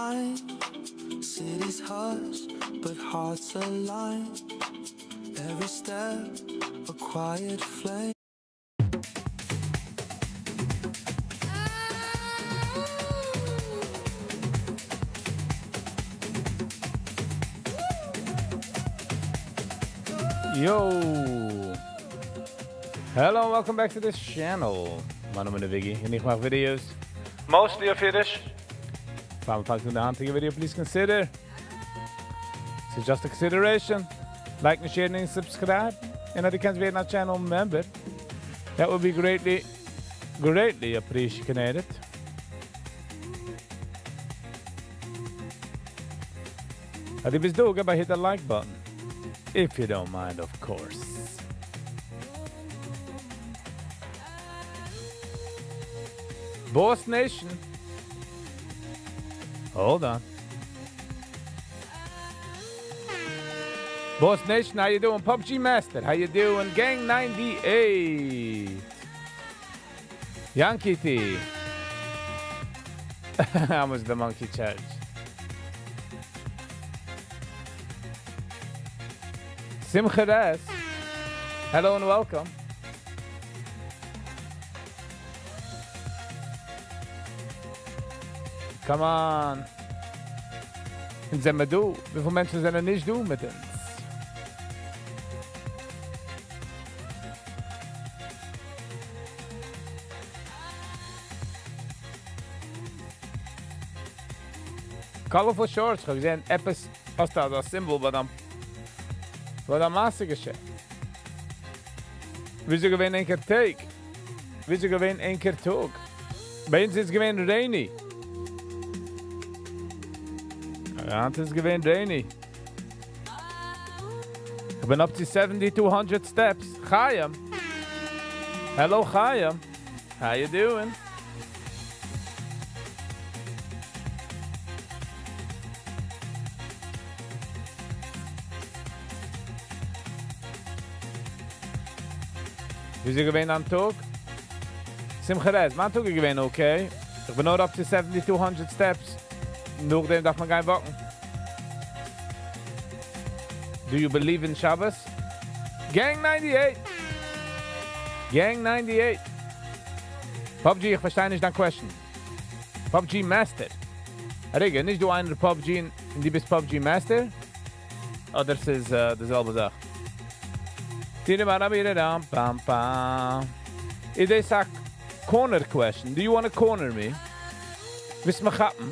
line. Cities hush, but hearts align. Every step, a quiet flame. Yo! Hello and welcome back to this channel. מיין נאמען איז Viggy און איך מאך videos mostly אויף אידיש. פאר מ'פאנגט אן די היינטיגע video, please consider. It's just a consideration. Like and share and subscribe. און אז דו קענסט ווערן א channel member, that would be greatly, greatly appreciated. אז דו ביסט דא, גיב א hit the like button. If you don't mind, of course. Boss Nation. Hold on. Boss Nation, how you doing? PUBG Master, how you doing? Gang 98. Yankee T. How much the monkey charge? Simcha Das. Hello and welcome. Come on. און זענען מיר דא? וויפיל מענטשן זענען נישט דא מיט אונז? Colorful shorts, איך האב געזען, עפעס, האסטו אזא symbol ביי דיין, ביי דיין מעשה געשעפט. וויאזוי געווען ענקער טאג? וויאזוי געווען ענקער טאג? ביי אונז איז געווען rainy. היינט איז געווען rainy. איך בין up to 7,200 steps. Chaim. Hello, Chaim. How you doing? וויאזוי געווען דיין טאג? שמחה רעז, מיין טאג איז געווען okay. איך בין נאר up to 7,200 steps. נאכדעם דארף מען גיין walk ן. Do you believe in Shabbos? Gang 98! Gang 98! PUBG, איך פארשטיי נישט דיין question. PUBG Master. רגע, נישט דא איינער PUBG און דו ביסט PUBG Master? אדער ס'איז די זעלבע זאך? פאם פאם. איז דאס א corner question? Do you want to corner me? ווילסט מיך כאפן?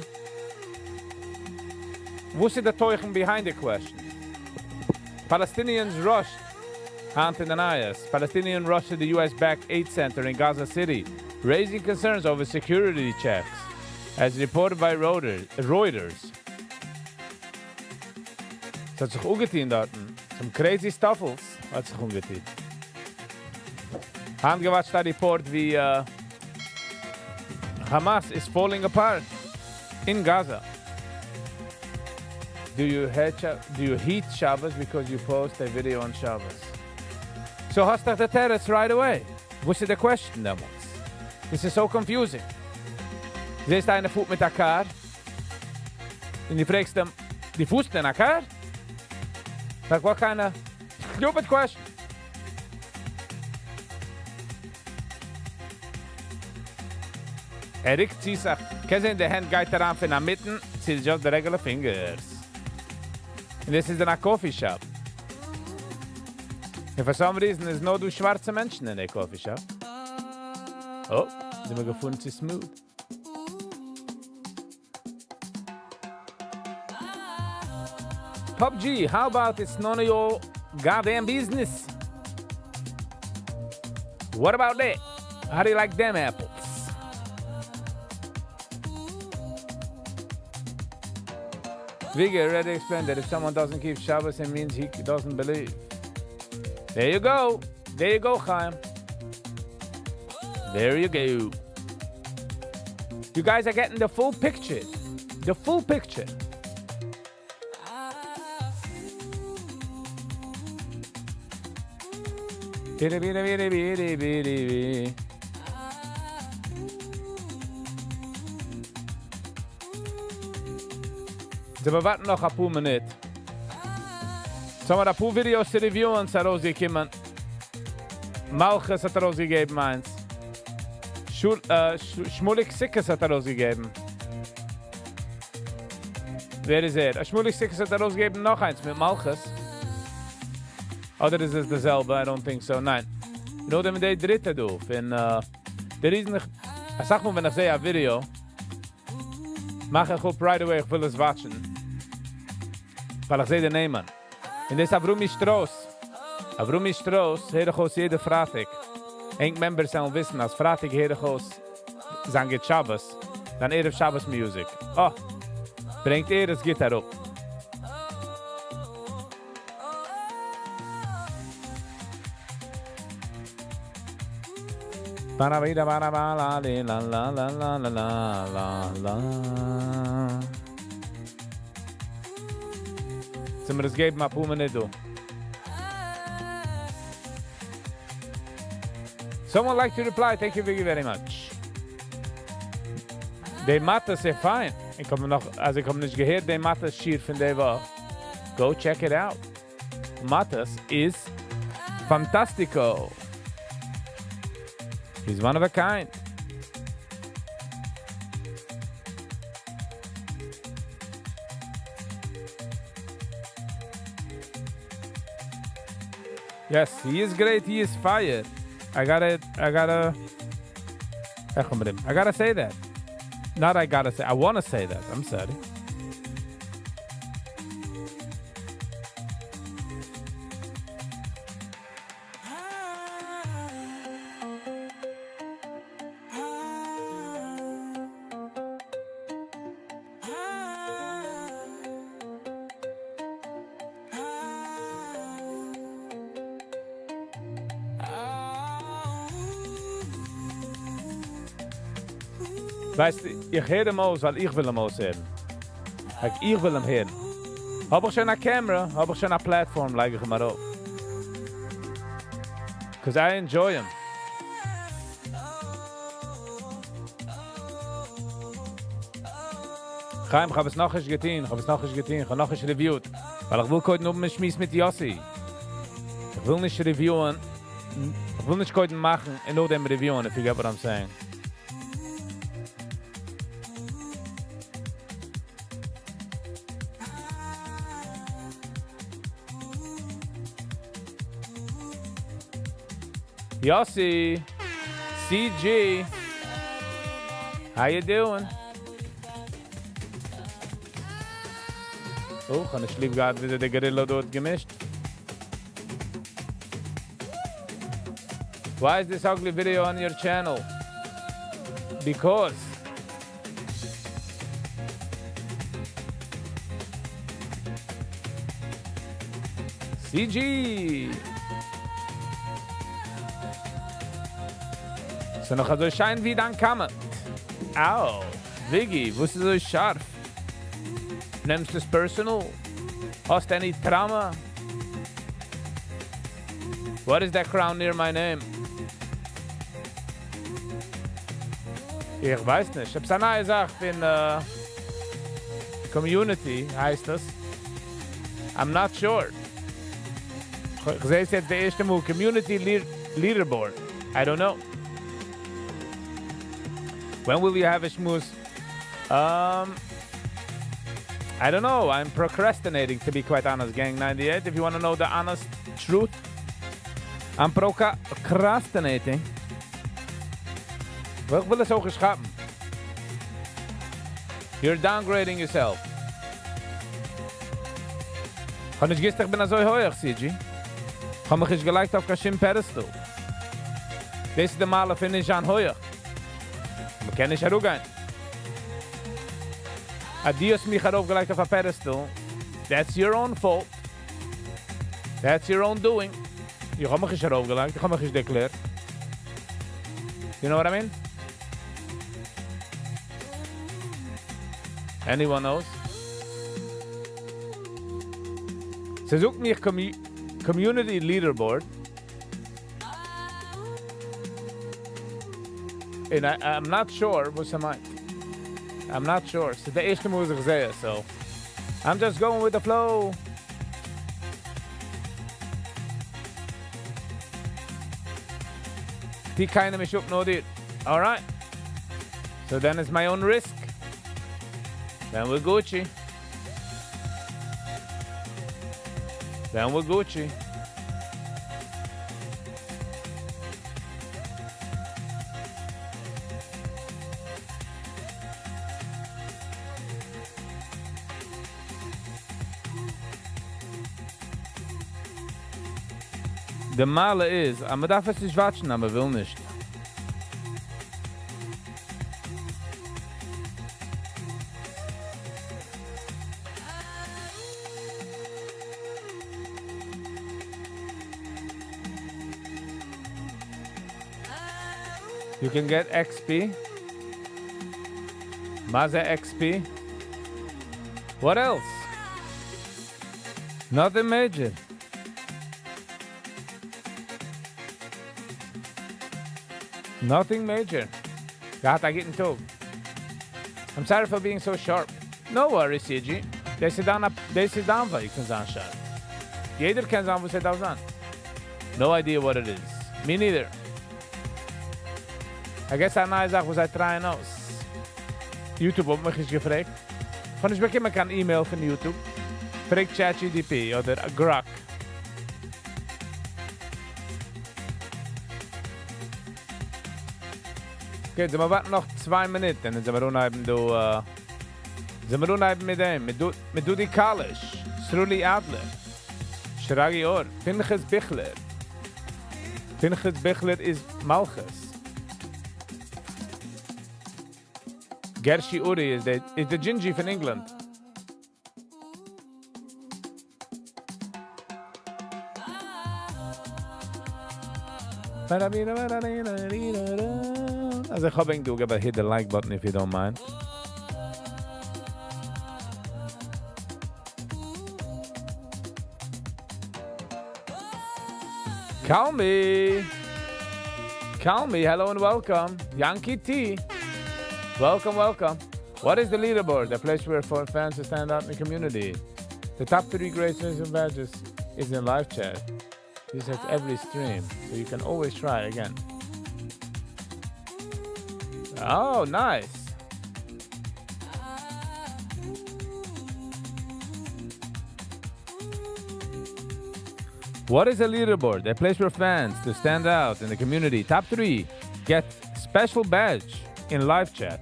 וואס איז די תוכן behind the question? Palestinians rushed היינט אין די נייעס. Palestinian rushed to the US-backed aid center in Gaza City, raising concerns over security checks, as reported by Reuters. ס'האט זיך אנגעטון דארט. Some crazy stuffles האט זיך אנגעטון. היינט גע watch ט א report ווי Hamas is falling apart in Gaza. Do you hate Shabbos because you post a video on Shabbos? So האסט דאך די תירוץ right away. וואס איז די question דעמאלטס? This is so confusing. זעסט איינער פארט מיט א car און דו פרעגסט אים, דו פארסט אין א car? Like what kind of stupid question? ער רוקט צו זיך. קענסט זען, די הענט גייט אריין פון אינמיטן, צו just the regular fingers. And this is in a coffee shop. And for some reason, איז נאר דא שווארצע מענטשן אין די coffee shop. Oh, זענען מיר געפארן צו smooth. PUBG, how about it's none of your goddamn business? What about that? How do you like them apples? Viggy already explained that if someone doesn't keep Shabbos, it means he doesn't believe. There you go. There you go, Chaim. There you go. You guys are getting the full picture. The full picture. Bitty, bitty, bitty, bitty, bitty, bitty. So מיר ווארטן נאך אפאר מינוט. So האבן מיר אפאר videos צו review ען, ס'איז ארויסגעקומען. מלכות האט ארויסגעגעבן איינס. שמוליק סיקעס האט ארויסגעגעבן. ווער איז ער? שמוליק סיקעס האט ארויסגעגעבן נאך איינס מיט מלכות. אדער איז עס די זעלבע? I don't think so. ניין. נאר דעם דער דריטע דא. פון, דער reason איך... אסאך מאל ווען איך זע א video, מאך איך אפ right away, איך וויל עס watch ן. ווייל איך זע די נעמען. און דאס אברומי שטרויס. אברומי שטרויס, הער איך אויס יעדע פרייטאג. ענק members זאלן וויסן, אז פרייטאג הער איך אויס זיין גוט שבת. זיין ערב שבת music. Oh, ברענגט ער עס גוט אראפ. Ba-da-ba-da, ba-da-ba, la, li, la, la, la, la, la, la, la, la. זאלן מיר עס געבן אפאר מינוט דא. Someone like to reply, thank you very, very much. די מאטעס איז פיין. איך האב נאך, אז איך האב נישט געהערט די מאטעס שיעור פון די וואך. Go check it out. Mattes is fantastico. He's one of a kind. Yes, he is great. He is fire. I gotta, I gotta, I gotta say that. Not I gotta say, I wanna say that. I'm sorry. ווייסטו, איך הער אים אויס, ווייל איך וויל אים אויסהערן. Like, איך וויל אים הערן. האב איך שוין א camera, האב איך שוין א platform, לייג איך אים ארויף. Because I enjoy him. חיים, איך האב עס נאך נישט געטון, איך האב עס נאך נישט געטון, איך האב נאך נישט reviewed. ווייל איך וויל קודם האבן א שמועס מיט יוסי. איך וויל נישט review ען, איך וויל נישט קודם מאכן און נאכדעם review ען, if you get what I'm saying. Yossi, CG, how you doing? Oh, איך האב נישט ליב געהאט, ווי דער גארילא דארט געמישט. Why is this ugly video on your channel? Because CG! ס'איז נאך אזוי שיין ווי דיין comment. Ow, Viggy, וואס איז אזוי שארף? נעמסט עס personal? האסט any trauma? What is that crown near my name? איך ווייס נישט. איך האב א נייע זאך פון community, הייסט דאס. I'm not sure. איך זע עס יעצט די ערשטע מאל. Community leaderboard. I don't know. When will you have a שמועס? I don't know. I'm procrastinating, to be quite honest, Gang 98. If you want to know the honest truth, I'm procrastinating. איך וויל עס אויך נישט כאפן. You're downgrading yourself. איך האב נישט געוואוסט, איך בין אזוי הויך, CG. איך האב מיך נישט געלייגט אויף קיין שום pedestal. דאס איז די מעלה פון נישט זיין הויך. מען קען נישט אראפגיין. אז דו האסט מיך ארויפגעלייגט אויף א pedestal. That's your own fault. That's your own doing. איך האב מיך נישט ארויפגעלייגט, איך האב מיך נישט דערקלערט. You know what I mean? Anyone knows? ס'זאגט מיר Community Leaderboard. And I'm not sure וואס ער מיינט. I'm not sure. ס'איז די ערשטע מאל, וואס איך זע, so. I'm just going with the flow. טו קיינעם נישט אפ נאר דיר. Alright. So then it's my own risk. Then we're Gucci. Then we're Gucci. די מעלה איז, אז מען דארף עס נישט watch ן, אז מען וויל נישט. You can get XP. מה זה XP? What else? Nothing major. Nothing major. געהאט א גוטן טאג. I'm sorry for being so sharp. No worries, CG. דאס איז דיין, דאס איז דיין וועג פון זיין sharp. יעדער קען זיין, וואס ער דארף זיין. No idea what it is. Me neither. I guess א נייע זאך וואס זיי try ען אויס. YouTube האט מיך נישט געפרעגט. איך האב נישט באקומען קיין email פון YouTube. פרעג ChatGPT אדער Grok. Okay, זאל מיר ווארטן נאך צוויי מינוט, דאן זאל מיר אנהייבן דא, זאל מיר אנהייבן מיט דעם, מיט, מיט דודי קאליש, סרולי אדלער, שרגי אור, פנחס ביכלער. פנחס ביכלער איז מלכות. Gershi Uri is the Gingy from England. אז איך האב דו געב hit the like button if you don't mind. Call me. Call me. Hello and welcome. Yankee T. Welcome, welcome. What is the leaderboard? A place where for fans to stand out in the community. The top three great and badges is in live chat. This has every stream, so you can always try again. Oh, nice. What is a leaderboard? A place for fans to stand out in the community. Top three get special badge in live chat.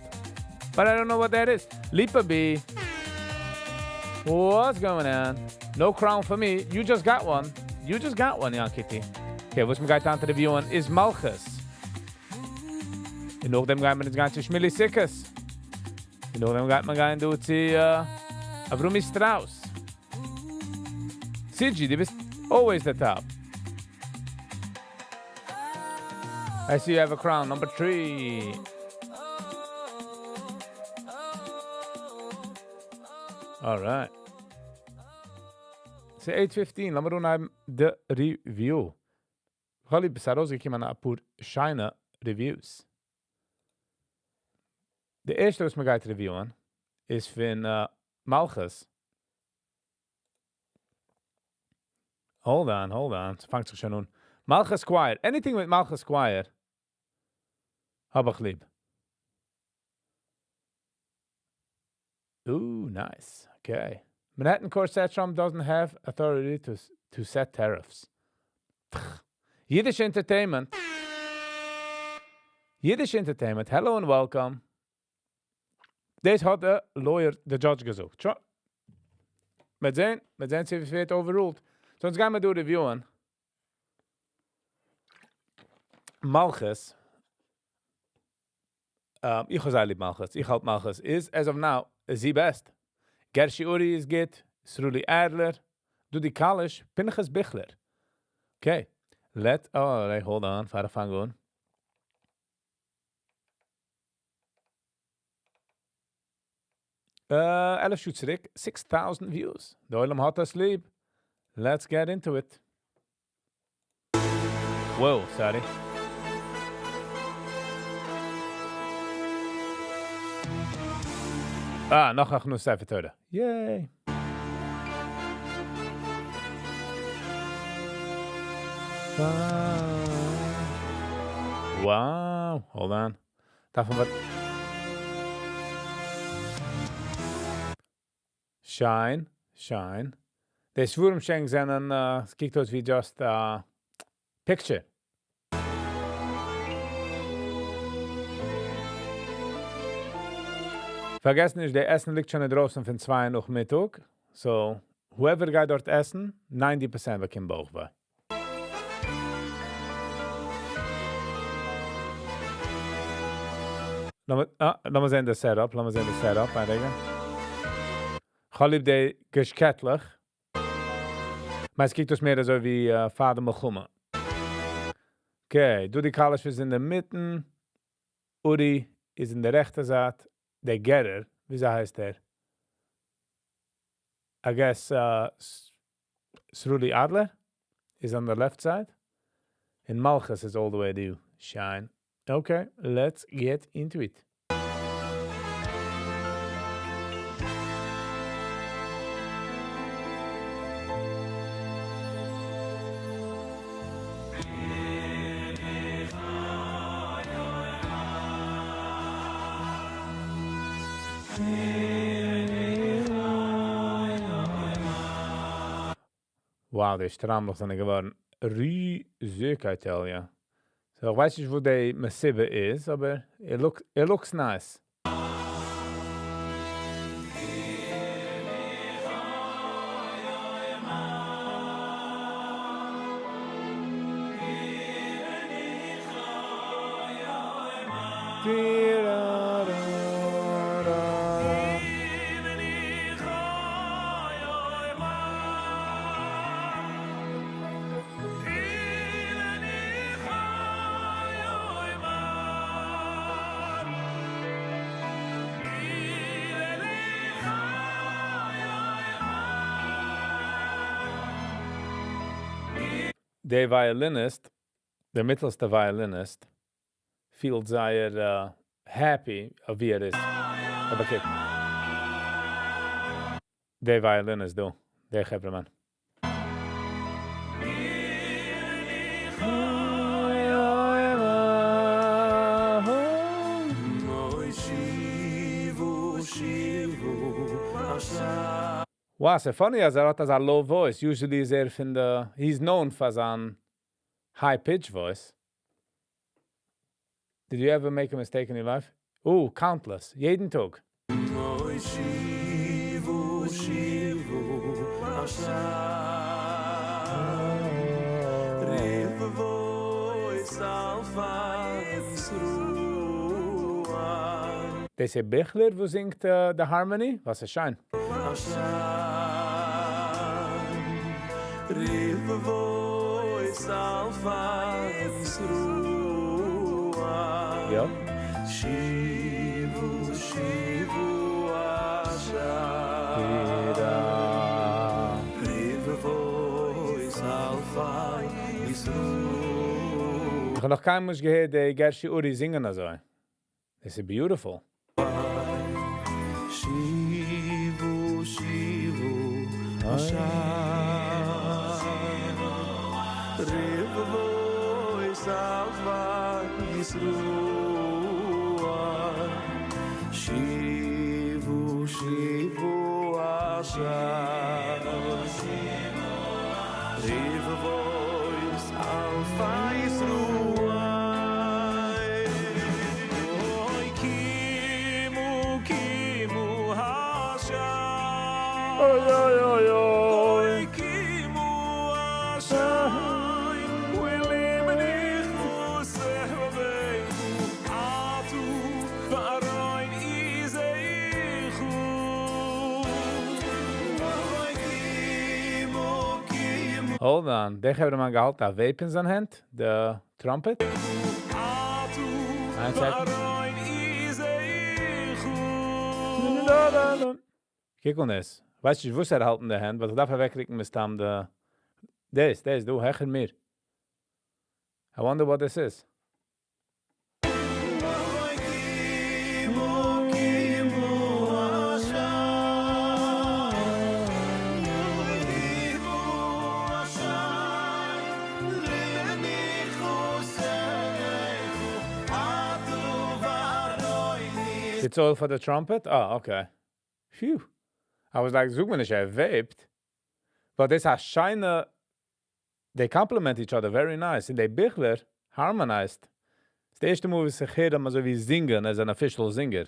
But I don't know what that is. Lipa B. What's going on? No crown for me. You just got one. You just got one, Yankee T. Okay, וואס מ'גייט היינט review ען איז מלכות. און נאכדעם גייען מיר יעצט גיין צו שמילי סיקעס. און נאכדעם גייט מען גיין דא צו אברומי שטראוס. CG, דו ביסט always the top. I see you have a crown, number 3. All right. ס'איז 8.15, לאמיר אנהייבן די review. האלי, ס'איז ארויסגעקומען א פאר שיינע reviews. די ערשטע, וואס מ'גייט review ען, איז פון מלכות. Hold on, hold on. ס'פאנגט זיך שוין אן. מלכות Choir. Anything with מלכות Choir האב איך ליב. Ooh, nice. Okay. Manhattan Court said Trump doesn't have authority to set tariffs. Yiddish Entertainment. Yiddish Entertainment. Hello and welcome. דאס האט דער lawyer, דער judge געזאגט. שוין. מיר זען, מיר זען, צו עס ווערט overruled. So, יעצט גייען מיר דא review ען. מלכות. איך האב זייער ליב מלכות. איך האלט מלכות איז, as of now, the best. Gershi Uri איז גוט, Sruli Adler, Dudi Kalish, Pinchas Bichler. Okay, let, oh, right, hold on, פאר איך פאנג אן. 11 שעה צוריק, 6,000 views. דער עולם האט עס ליב. Let's get into it. Whoa, sorry. Ah, נאך א הכנסת ספר תורה. Yay! Wow, hold on. דארף מען שיין, שיין. די ספרים שענק זענען, עס קוקט אויס ווי just a picture. פארגעס נישט, די עסן ליגט שוין אינדרויסן פון 2 נאכמיטאג. So, whoever גייט דארט עסן, 90% באקומט בויכוויי. לאמיר, אה, לאמיר זען די setup, לאמיר זען די setup, א רגע. כ'האב ליב די געשקעטלעך. מיין עס קוקט אויס מער אזוי ווי פאר די מלחמה. Okay, דודי קאליש איז אין די מיטן. אורי איז אין די רעכטע זייט. דער גערער, וויאזוי הייסט ער? I guess Sruli Adler is on the left side. And Malchus is all the way to shine. Okay, let's get into it. Wow, די שטריימלעך זענען געווארן ריזיג, I tell ya. So, איך ווייס נישט, וואו די מסיבה איז, אבער it looks nice. דער violinist, דער מיטלסטע violinist, פילט זייער happy ווי ער איז. אבער קוק. דער violinist דא, דער חברהמאן. Wow, so funny אז ער האט אזא low voice. Usually איז ער פון די, he's known פאר זיין high pitch voice. Did you ever make a mistake in your life? Oh, countless. יעדן טאג. אוי שובו שובו עכשיו רבבות אלפי תרועה. דאס איז ביכלער, וואו זינגט the harmony? וואס איז שיין. עכשיו רבבות אלפי תרועה. יא. שובו שובו עכשיו רבבות אלפי תרועה. איך האב נאך קיינמאל נישט געהערט די גערשי אורי זינגען אזוי. This is beautiful. שובו שובו עכשיו רבבות אלפי תרועה. שובו שובו עכשיו רבבות אלפי תרועה. אוי קומו קומו עכשיו אוי אוי אוי אוי. אוי קומו עכשיו ולמניחו סבבו עטו וארוין איזיכו. אוי קומו קומו Hold on, דער חברהמאן געהאלטן א vape אין זיין האנט, the trumpet. עטו איין second. וארוין איזיכו. קוק אן דאס. ווייס נישט, וואס ער האלט אין דער האנט, ווייל איך דארף אוועקרוקן מסתם די דאס, דאס, דא, העכער מיר. I wonder what this is. אוי קומו קומו עכשיו קומו עכשיו. It's all for the trumpet? Oh, okay. Phew. I was like, זאג מיר נישט, ער vape ט. But דאס איז א שיינע. They complement each other very nice. און די ביכלער harmonized. דאס איז די ערשטע מאל, וואס איך הער אים אזוי ווי זינגען as an official singer.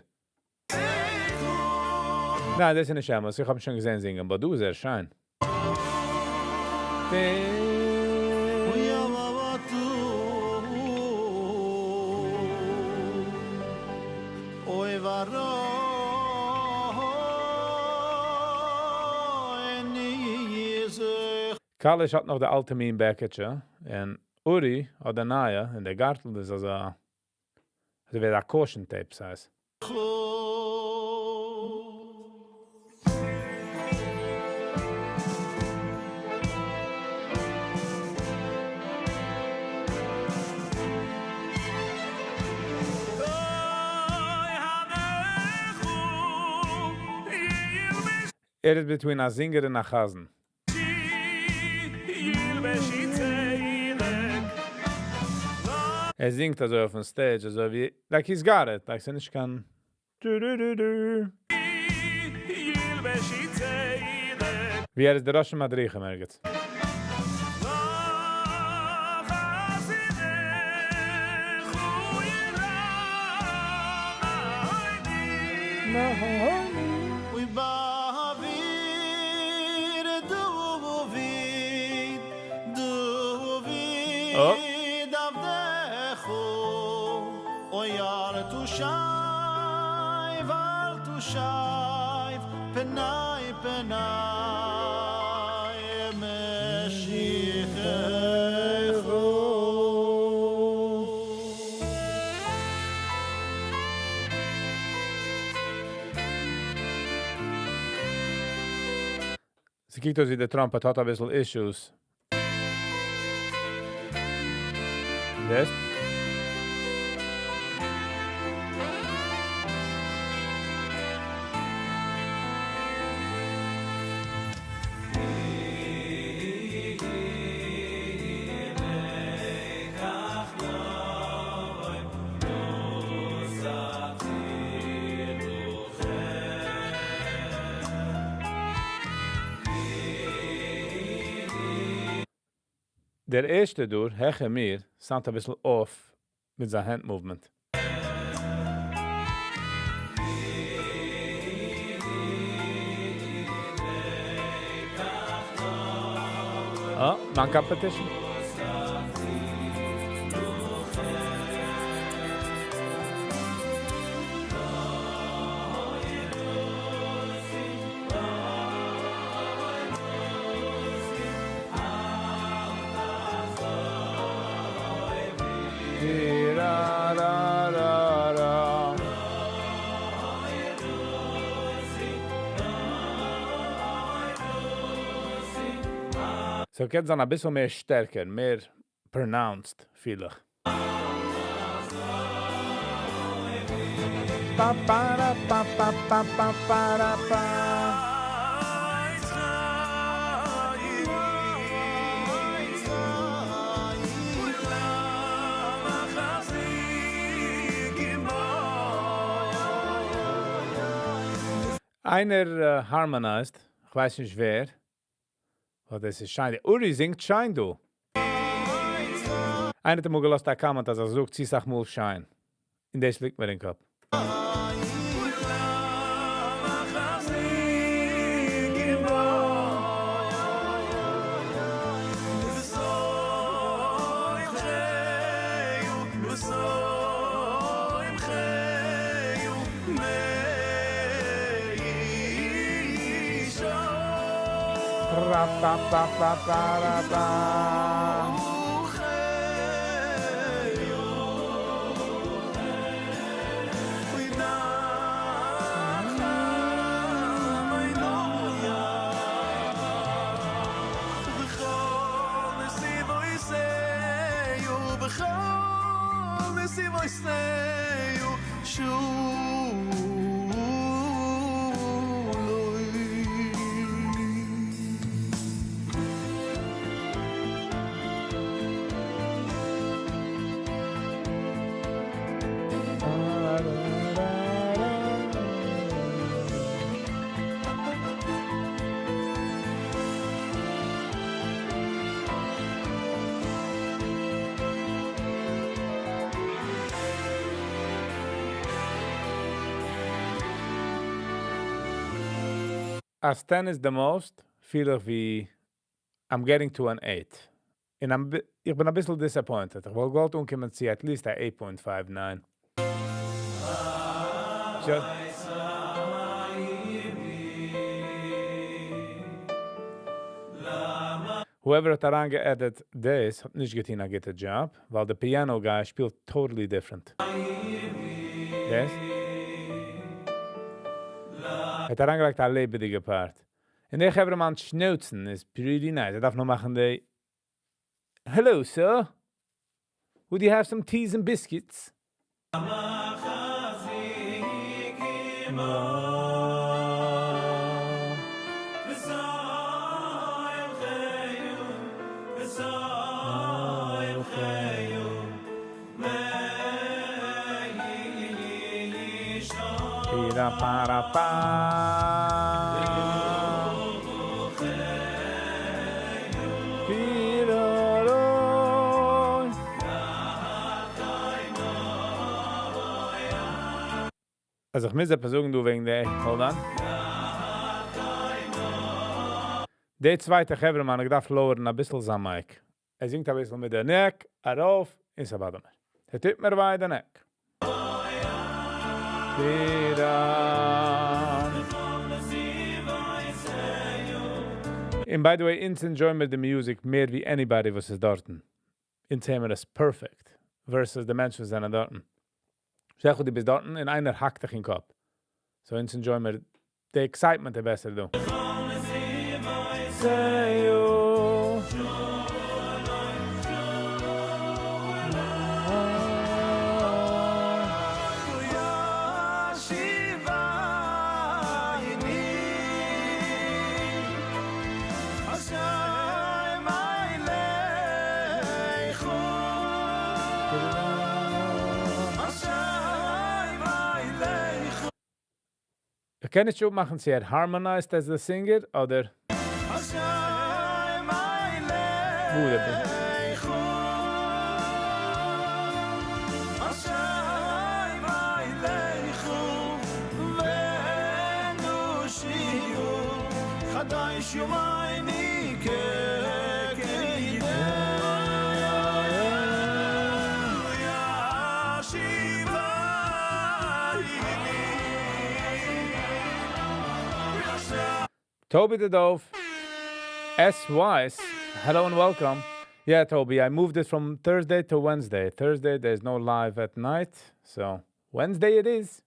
ניין, דאס איז נישט אמת. איך האב שוין געזען זינגען, אבער דא איז ער שיין. Kalish האט נאך די אלטע מין בעקיטשע און Uri האט די נייע און דער גארטל איז אזוי ווי א caution tape size. ער איז between א singer און א חזן. ער זינגט אזוי אויפן stage, אזוי ווי, like he's got it, like ס'איז נישט קיין דו דו דו דו. ווי ער איז דער ראש מדריכים ערגעץ. אוי באוויר דוד דוד עבדך אוי אל תשיב אל תשיב פני פני משיחך. ס'קוקט אויס ווי דער trumpet האט א ביסל issues. זעסט? דער ערשטער דא, העכער מיר, sound א ביסל off מיט זיין hand movement. Oh, מיין competition. Ra, ra, ra, ra. So קען זיין א ביסל מער שטערקער, מער pronounced, פיל איך. Pa, pa, ra, pa, pa, pa, pa, pa, ra, pa. איינער harmonized, איך ווייס נישט ווער. Oh, דאס איז שיין. Uri זינגט שיין דא. איינער האט אמאל געלאזט א comment, אז ער זאגט צו אסאך מאל שיין. און דאס ליגט מיר אין קאפ. Ra, pa, pa, pa, pa, ra, pa. אז 10 is the most, פיל איך ווי I'm getting to an 8. און איך בין א ביסל disappointed. איך וואלט געוואלט אנקומען צו at least a 8.59. Whoever האט אריינגע-edit דאס, האט נישט געטון א גוטע job, ווייל די piano guy שפילט totally different. דאס? האט אריינגעלייגט א לעבעדיגע part. און דער חברהמאן שנויצן איז pretty nice. ער דארף נאר מאכן די "Hello, sir. Would you have some teas and biscuits?" אלזא איך מוז עפעס זאגן דא וועגן די, hold on. דער צווייטער חברהמאן, איך דארף lower ן א ביסל זיין mic. ער זינגט א ביסל מיט די neck, ארויף, און ס'באדערט מיר. ער טוט מיר וויי די neck. פירא. And by the way, אונז enjoy מיר די music מער ווי anybody וואס איז דארטן. אונז האבן מיר עס perfect. Versus די מענטשן וואס זענען דארטן. זאג, דו ביסט דארטן און איינער האקט דיך אין קאפ. So אונז enjoy מיר די excitement בעסער דא. איך קען נישט אפמאכן צו ער harmonized as the singer אדער וואו דער בין. Toby the Dove, S. Wise, hello and welcome. Yeah, Toby, I moved it from Thursday to Wednesday. Thursday, there's no live at night, so Wednesday it is.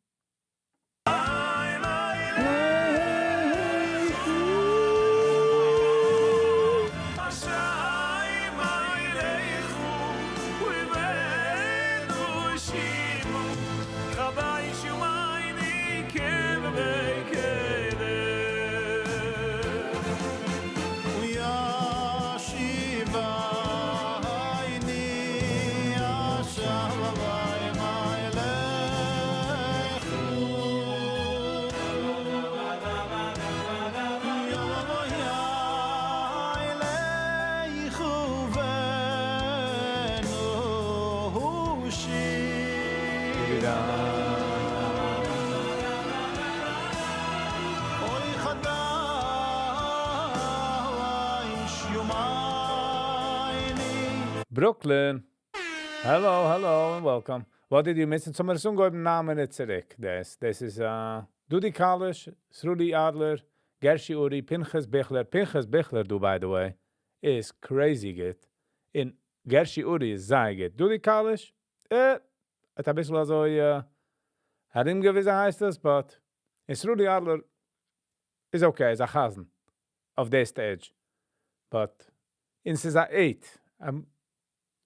Brooklyn. Hello, hello, and welcome. What did you miss? אונז האבן אנגעהויבן 9 מינוט צוריק. דאס איז Dudi Kalish, Sruli Adler, Gershi Uri, Pinchas Bichler. Pinchas Bichler, דא, by the way, is crazy גוט. און Gershi Uri איז זייער גוט. Dudi Kalish, האט א ביסל אזוי, ארומגעוויזן הייסט עס, but און Sruli Adler is okay, איז א חזן אויף די stage. But און ס'איז א 8.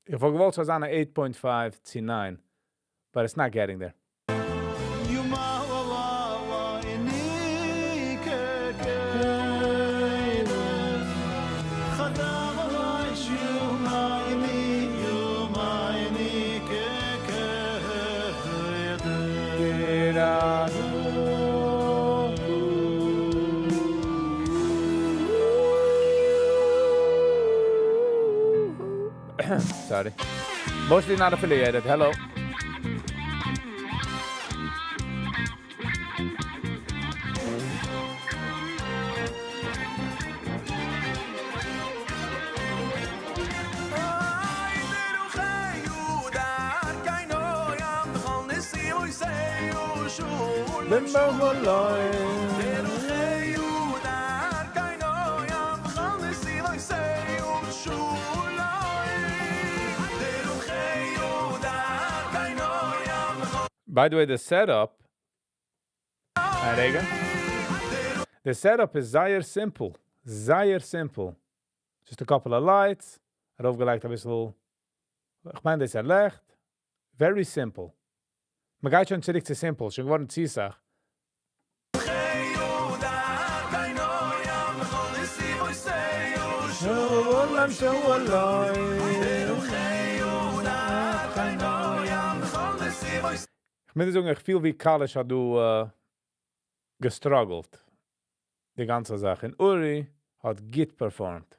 איך וואלט געוואלט ס'זאל זיין א 8.5 צו 9, but it's not getting there. Sorry. Mostly not affiliated. Hello. By the way, the setup, א רגע. The setup איז זייער simple. זייער simple. Just a couple of lights. ארויפגעלייגט א ביסל, איך מיין, דאס איז א ליכט. Very simple. מען גייט שוין צוריק צו simple. שוין געווארן צו סאך. איך מוז זאגן, איך פיל ווי קאליש האט דא גע struggled. די גאנצע זאך. און Uri האט גוט performed.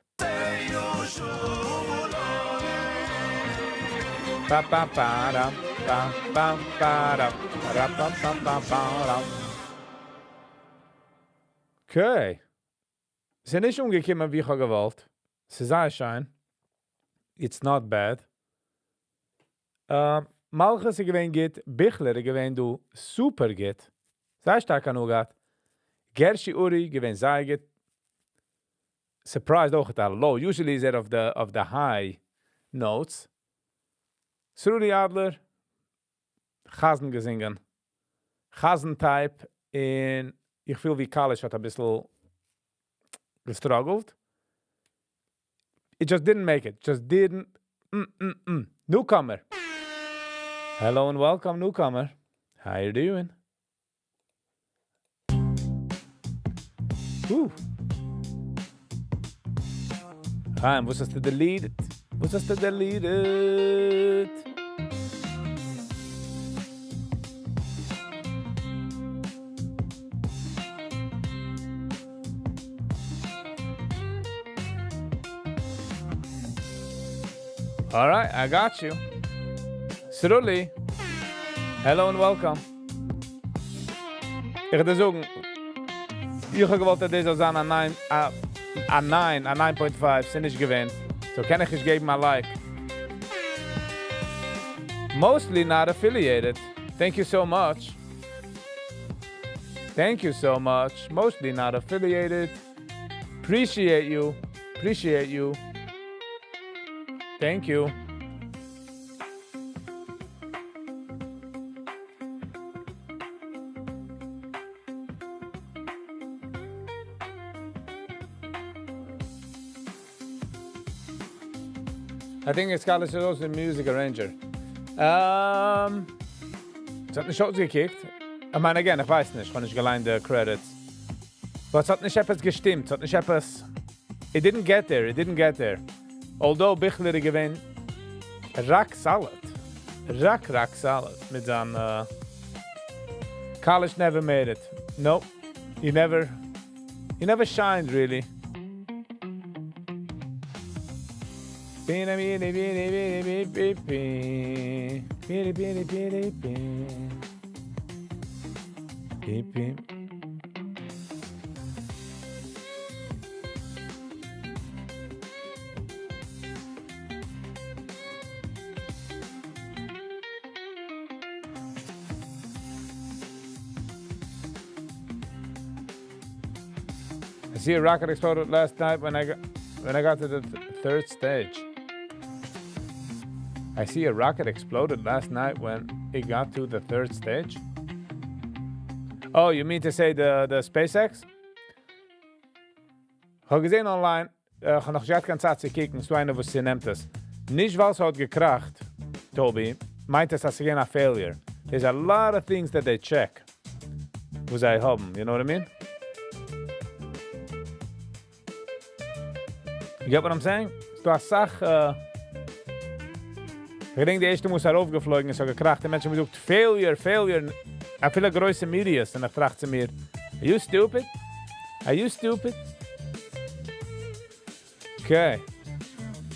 Pa pa pa ra pa pa pa ra ra pa pa pa pa ra. Okay. ס'איז נישט אנגעקומען ווי איך האב געוואלט. ס'איז זייער שיין. It's not bad. מלכות איז געווען גוט, ביכלער איז געווען דא super גוט. זייער שטארק הנאה געהאט. Gershi Uri געווען זייער גוט. Surprised אויך at low. Usually is ער אויף the high notes. Sruli Adler, חזן געזינגען. חזן type און איך פיל ווי קאליש האט א ביסל גע struggled. It just didn't make it. Just didn't. Newcomer. Hello and welcome, newcomer. How you doing? Ooh. Chaim, וואס האסטו deleted? וואס האסטו deleted? All right, I got you. Sruli, hello and welcome. איך וועל דיר זאגן, איך האב געוואלט, אז דאס זאל זיין א 9, א 9, א 9.5, ס'איז נישט געווען. So קען איך נישט געבן א like. Mostly not affiliated. Thank you so much. Thank you so much. Mostly not affiliated. Appreciate you. Appreciate you. Thank you. I think it's Kalish is also a music arranger. עס האט נישט אויסגעקוקט. I mean, again, איך ווייס נישט, איך האב נישט געליינט די credits. But עס האט נישט עפעס געשטימט, עס האט נישט עפעס. It didn't get there, it didn't get there. Although Bichler איז געווען rock solid. Rock, rock solid. מיט זיין Kalish never made it. Nope. He never shined really. Bini, bini, bini, bini, bini, bini, bini, bini, bini, bini. Bini. I see a rocket exploded last night when I got to the third stage. I see a rocket exploded last night when it got to the third stage. Oh, you mean to say the SpaceX? איך האב געזען online, איך האב נאך נישט קיין צייט צו קוקן, ס'דא איינער וואס נעמט עס. נישט ווייל ס'האט געקראכט, Toby, מיינט עס, אז ס'איז געווען א failure. There's a lot of things that they check. וואס זיי האבן, you know what I mean? You get what I'm saying? ס'דא א סאך, איך געדענק די ערשטע מאל ס'איז ארויפגעפלויגן, עס האט געקראכט, די מענטשן האבן געזאגט, failure, failure. אפילו גרויסע medias, און איך טראכט צו מיר, are you stupid? Are you stupid? Okay.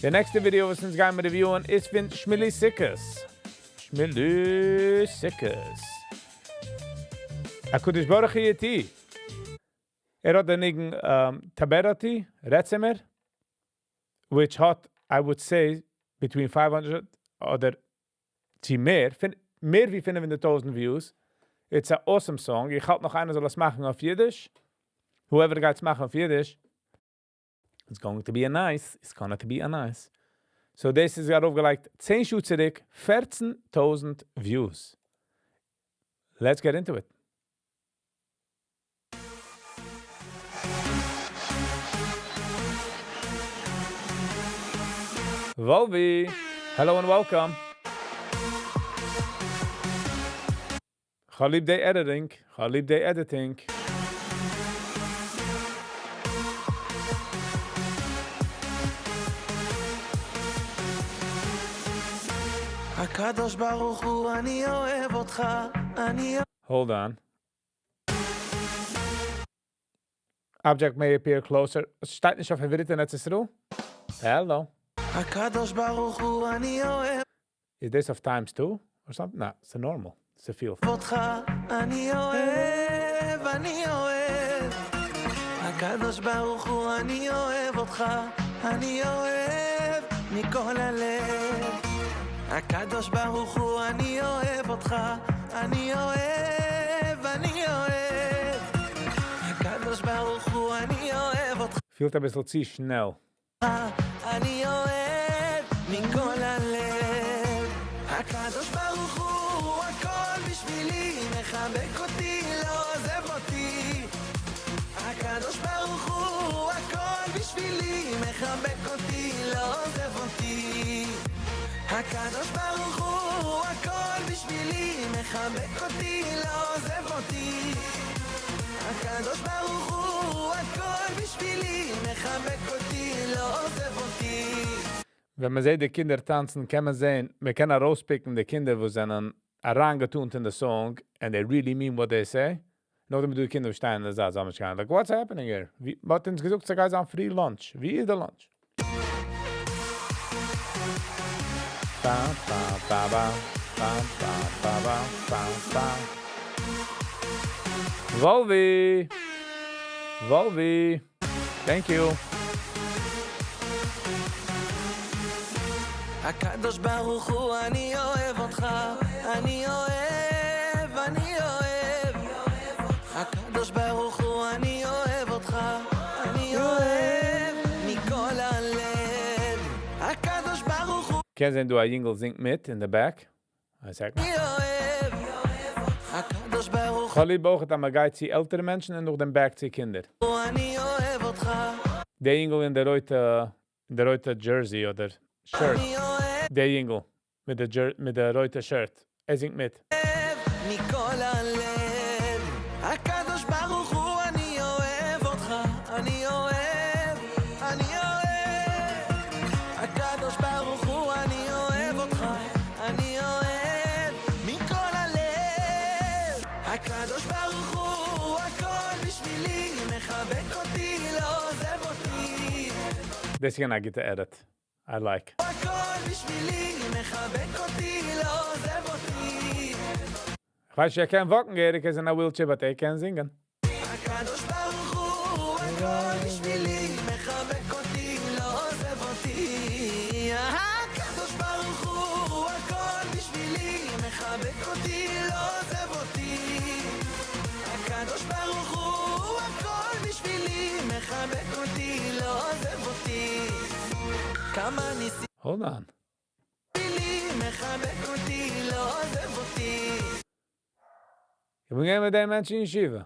די נעקסטע video, וואס אונז גייען מיר reviewen, איז פון Shmili Sikkes. Shmili Sikkes. הקדוש ברוך הוא איתי. ער האט דער ניגון דבר אתי, רעד צו מיר, which האט, I would say, between 500 אדער צו מער, מער ווי 500,000 views. It's a awesome song. איך האלט נאך איינער זאל עס מאכן אויף אידיש. Whoever גייט עס מאכן אויף אידיש. It's going to be a nice. It's gonna to be a nice. So דאס איז ארויפגעלייגט 10 שעה צוריק, 14,000 views. Let's get into it. Volvi, hello and welcome. כ'האב ליב די editing, כ'האב ליב די editing. הקדוש ברוך הוא אני אוהב אותך, אני Hold on. Object may appear closer. שטייט נישט אויף עברית אין ארץ ישראל? Hello. הקדוש ברוך הוא אני אוהב Is this of times two or something? No, it's a normal. It's a feel. אותך, אני אוהב, אני אוהב. הקדוש ברוך הוא אני אוהב אותך, אני אוהב מכל הלב. הקדוש ברוך הוא אני אוהב אותך, אני אוהב, אני אוהב. הקדוש ברוך הוא אני אוהב אותך, פילט א ביסל צו שנעל. אני אוהב מכל הלב. הקדוש ברוך הוא הכל בשבילי, מחבק אותי, לא עוזב אותי. הקדוש ברוך הוא הכל בשבילי, מחבק אותי, לא עוזב אותי. הקדוש ברוך הוא הכל בשבילי, מחבק אותי, לא עוזב אותי. הקדוש ברוך הוא הכל בשבילי, מחבק אותי, לא עוזב אותי. ווען מען זעט די קינדער טאנצן, קען מען זען, מען קען ארויספיקן די קינדער וואס זענען אריינגעטונט אין די song and they really mean what they say. נאכדעם די קינדער שטייען דא אזוי, אזוי, like, what's happening here? ווי, מ'האט אונז געזאגט, ס'גייט זיין free lunch. ווי איז די lunch? Ba, ba, ba, ba, ba, ba, ba, ba, ba, ba. Volvi! Volvi! Thank you. הקדוש ברוך הוא אני אוהב אותך, אני אוהב, אני אוהב. הקדוש ברוך הוא אני אוהב אותך, אני אוהב מכל הלב. הקדוש ברוך הוא קען זיין דא א יונגל זינגט מיט in the back. א second. אני אוהב. הקדוש ברוך כ'האב ליב אויך אז מ'גייט צו עלטערע מענטשן און נאכדעם back צו קינדער. הוא אני אוהב אותך, דער יונגל אין דער רויטע, אין דער רויטע jersey אדער shirt. אני אוהב דער יונגל מיט דער jer מיט דער רויטע shirt. ער זינגט מיט. מכל הלב. הקדוש ברוך הוא אני אוהב אותך, אני אוהב, אני אוהב. הקדוש ברוך הוא אני אוהב אותך, אני אוהב מכל הלב. הקדוש ברוך הוא הכל בשבילי, מחבק אותי, לא עוזב אותי. This is gonna get the edit. I like. הכל בשבילי, מחבק אותי, לא עוזב אותי. איך ווייס, ער קען walk ן, ער איז אין א wheelchair, but ער קען זינגען. הקדוש ברוך הוא הכל בשבילי, מחבק אותי, לא עוזב אותי. הקדוש ברוך הוא הכל בשבילי, מחבק אותי, לא עוזב אותי. הקדוש ברוך הוא הכל בשבילי, מחבק אותי, לא עוזב אותי. כמה ניסיתי Hold on. מחבק אותי, לא עוזב אותי. איך בין געווען מיט דעם מענטש אין ישיבה.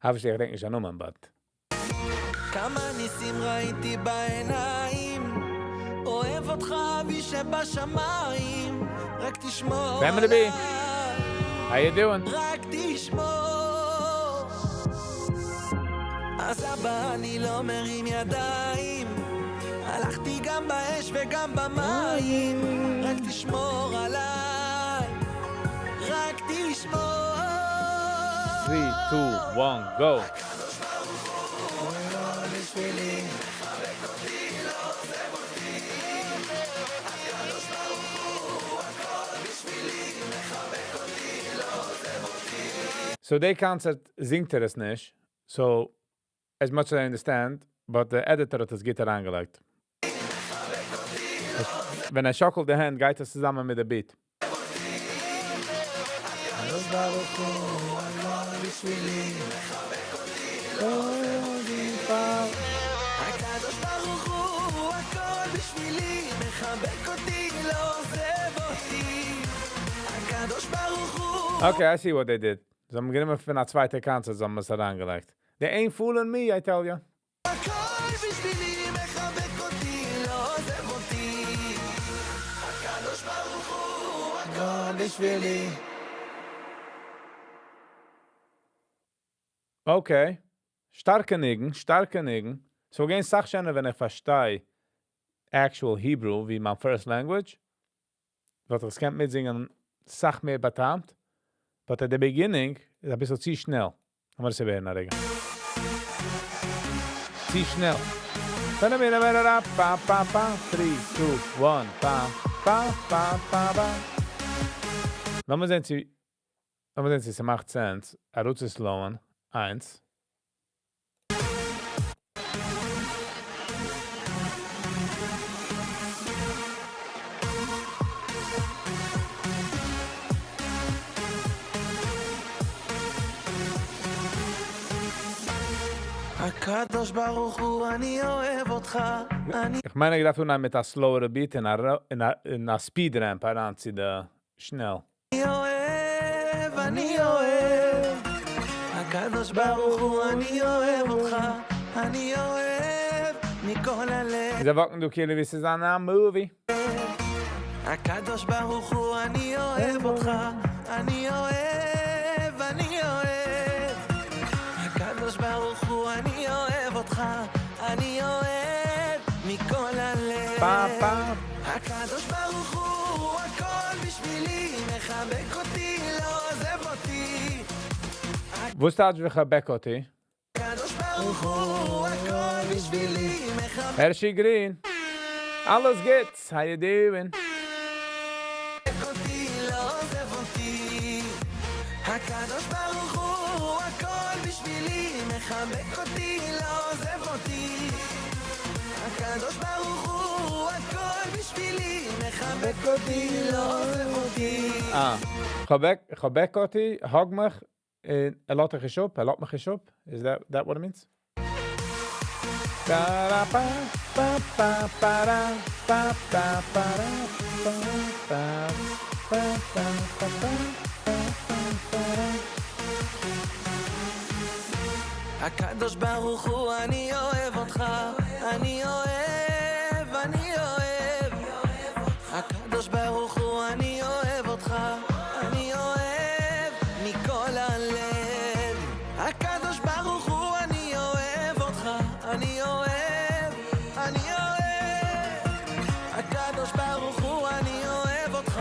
האב איך געדענק נישט א נאמען, but. כמה ניסים ראיתי בעיניים, אוהב אותך אבי שבשמיים, רק תשמור Family B. עליי, How you doing? רק תשמור. אז אבא אני לא מרים ידיים, הלכתי גם באש וגם במים, רק תשמור עליי, רק תשמור. 3, 2, 1, go. בשבילי, מחבק אותי, לא עוזב אותי. הקדוש ברוך הוא, הכל בשבילי, מחבק אותי, לא עוזב אותי. So די concert זינגט ער עס נישט. So, as much as I understand, but the editor האט עס גוט אריינגעלייגט. ווען ער שאקלט די הענט, גייט עס צוזאמען מיט די beat. ברוך הוא הכל בשבילי מחבק אותי הקדוש ברוך הוא הכל בשבילי מחבק אותי לא עוזב אותי הקדוש ברוך הוא Okay, I see what they did. זיי האבן גענומען פון א צווייטע concert, זיי האבן עס אריינגעלייגט. They ain't fooling me, I tell you. הכל בשבילי מחבק אותי לא עוזב אותי הקדוש ברוך הוא הכל בשבילי. Okay. שטארקע ניגון, שטארקע ניגון. So again, אסאך שענער ווען איך פארשטיי actual Hebrew ווי מיין first language. וואלט איך עס געקענט מיטזינגען אסאך מער באטעמט. But at the beginning איז א ביסל צו שנעל. לאמיר עס איבערהערן א רגע. צו שנעל. Pa pa pa 3 2 1 pa pa pa pa pa. לאמיר זען צו לאמיר זען צו ס'מאכט sense. אראפצוסלאוען. איינס. הקדוש ברוך הוא אני אוהב אותך אני איך מיין, איך דארף אנהייבן מיט א slower beat און א, און א speed ramp אריין צו די שנעל. אוהב, אני אוהב הקדוש ברוך הוא אני אוהב אותך אני אוהב מכל הלב. זיי וואקן דא כאילו ווי ס'איז א movie. הקדוש ברוך הוא אני אוהב אותך אני אוהב, אני אוהב הקדוש ברוך הוא אני אוהב אותך אני אוהב מכל הלב. Pa pa. הקדוש ברוך הוא הכל בשבילי מחבק אותי לא עוזב אותי. וואס טייטש מחבק אותי? הקדוש ברוך הוא הכל בשבילי מחבק Hershey Green. אלעס גוט. How you doing? אותי לא עוזב אותי הקדוש ברוך הוא הכל בשבילי מחבק אותי לא עוזב אותי הקדוש ברוך הוא הכל בשבילי מחבק אותי לא עוזב אותי. אה. חבק, חבק אותי, hug מיך, ער לאזט דיך נישט אפ, ער לאזט מיך נישט אפ. Is that what it means? Da pa pa pa pa da pa pa pa da pa pa pa pa pa pa pa pa da. הקדוש ברוך הוא אני אוהב אותך אני אוהב, אני אוהב הקדוש ברוך הוא אני אוהב אותך אני אוהב מכל הלב הקדוש ברוך הוא אני אוהב אותך אני אוהב, אני אוהב הקדוש ברוך הוא אני אוהב אותך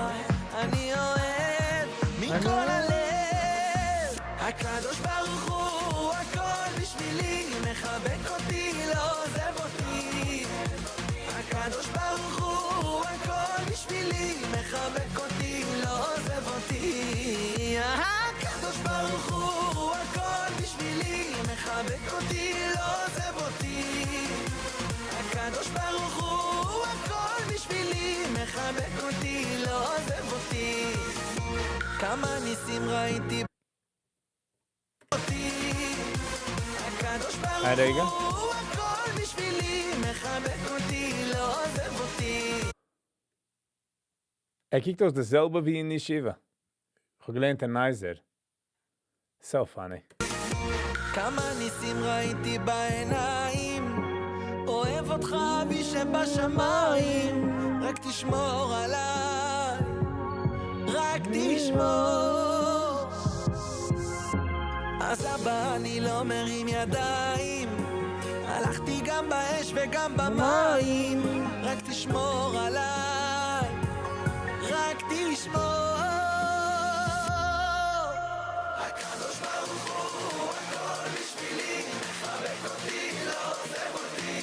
אני אוהב מכל הלב הקדוש ברוך הוא הכל בשבילי מחבק אותי לא עוזב אותי הקדוש ברוך הוא הכל בשבילי מחבק אותי לא עוזב אותי הקדוש ברוך הוא הכל בשבילי מחבק אותי לא עוזב אותי הקדוש ברוך הוא הכל בשבילי מחבק אותי לא עוזב אותי כמה ניסים ראיתי אותי הקדוש ברוך רגע. הוא הכל בשבילי מחבק אותי לא עוזב אותי. ער קוקט אויס די זעלבע ווי אין ישיבה. איך האב געלערנט אין Nizer. So funny. כמה ניסים ראיתי בעיניים אוהב אותך אבי שבשמיים רק תשמור עליי רק תשמור אז אבא אני לא מרים ידיים הלכתי גם באש וגם במים רק תשמור עליי רק תשמור הקדוש ברוך הוא הכל בשבילי מחבק אותי לא עוזב אותי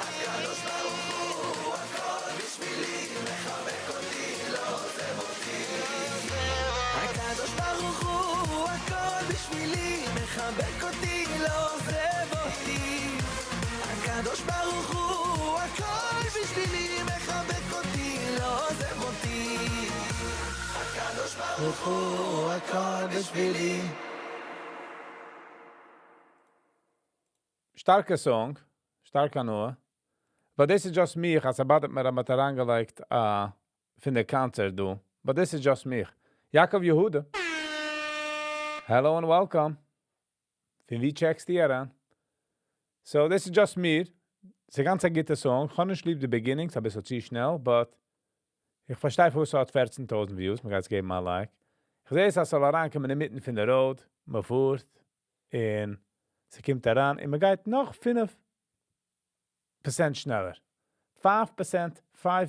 הקדוש ברוך הוא הכל בשבילי מחבק אותי לא עוזב אותי הקדוש ברוך הוא הכל בשבילי מחבק אותי לא עוזב אותי הקדוש ברוך הוא הכל בשבילי מחבק אותי לא עוזב אותי הקדוש ברוך ברוך הוא הכל בשבילי. שטארקע song, שטארק הנאה. But this is just מיך, אז ער bother ט מיר, האט אריינגעלייגט פון די קאנצערט דא. But this is just מיך. Yaakov Yehuda. Hello and welcome. פון וואו check סטו אריין? So this is just מיר. ס'איז גאנץ א גוטע song. איך האב נישט ליב די beginning, ס'איז א ביסל צו שנעל, but איך פארשטיי, פארוואס ס'האט 14,000 views. מען גייט עס געבן א like. איך זע עס, אז ס'זאל אריינקומען אינמיטן פון די road, מען פארט, און ס'קומט אריין, און מען גייט נאך 5% שנעלער. 5%, 5,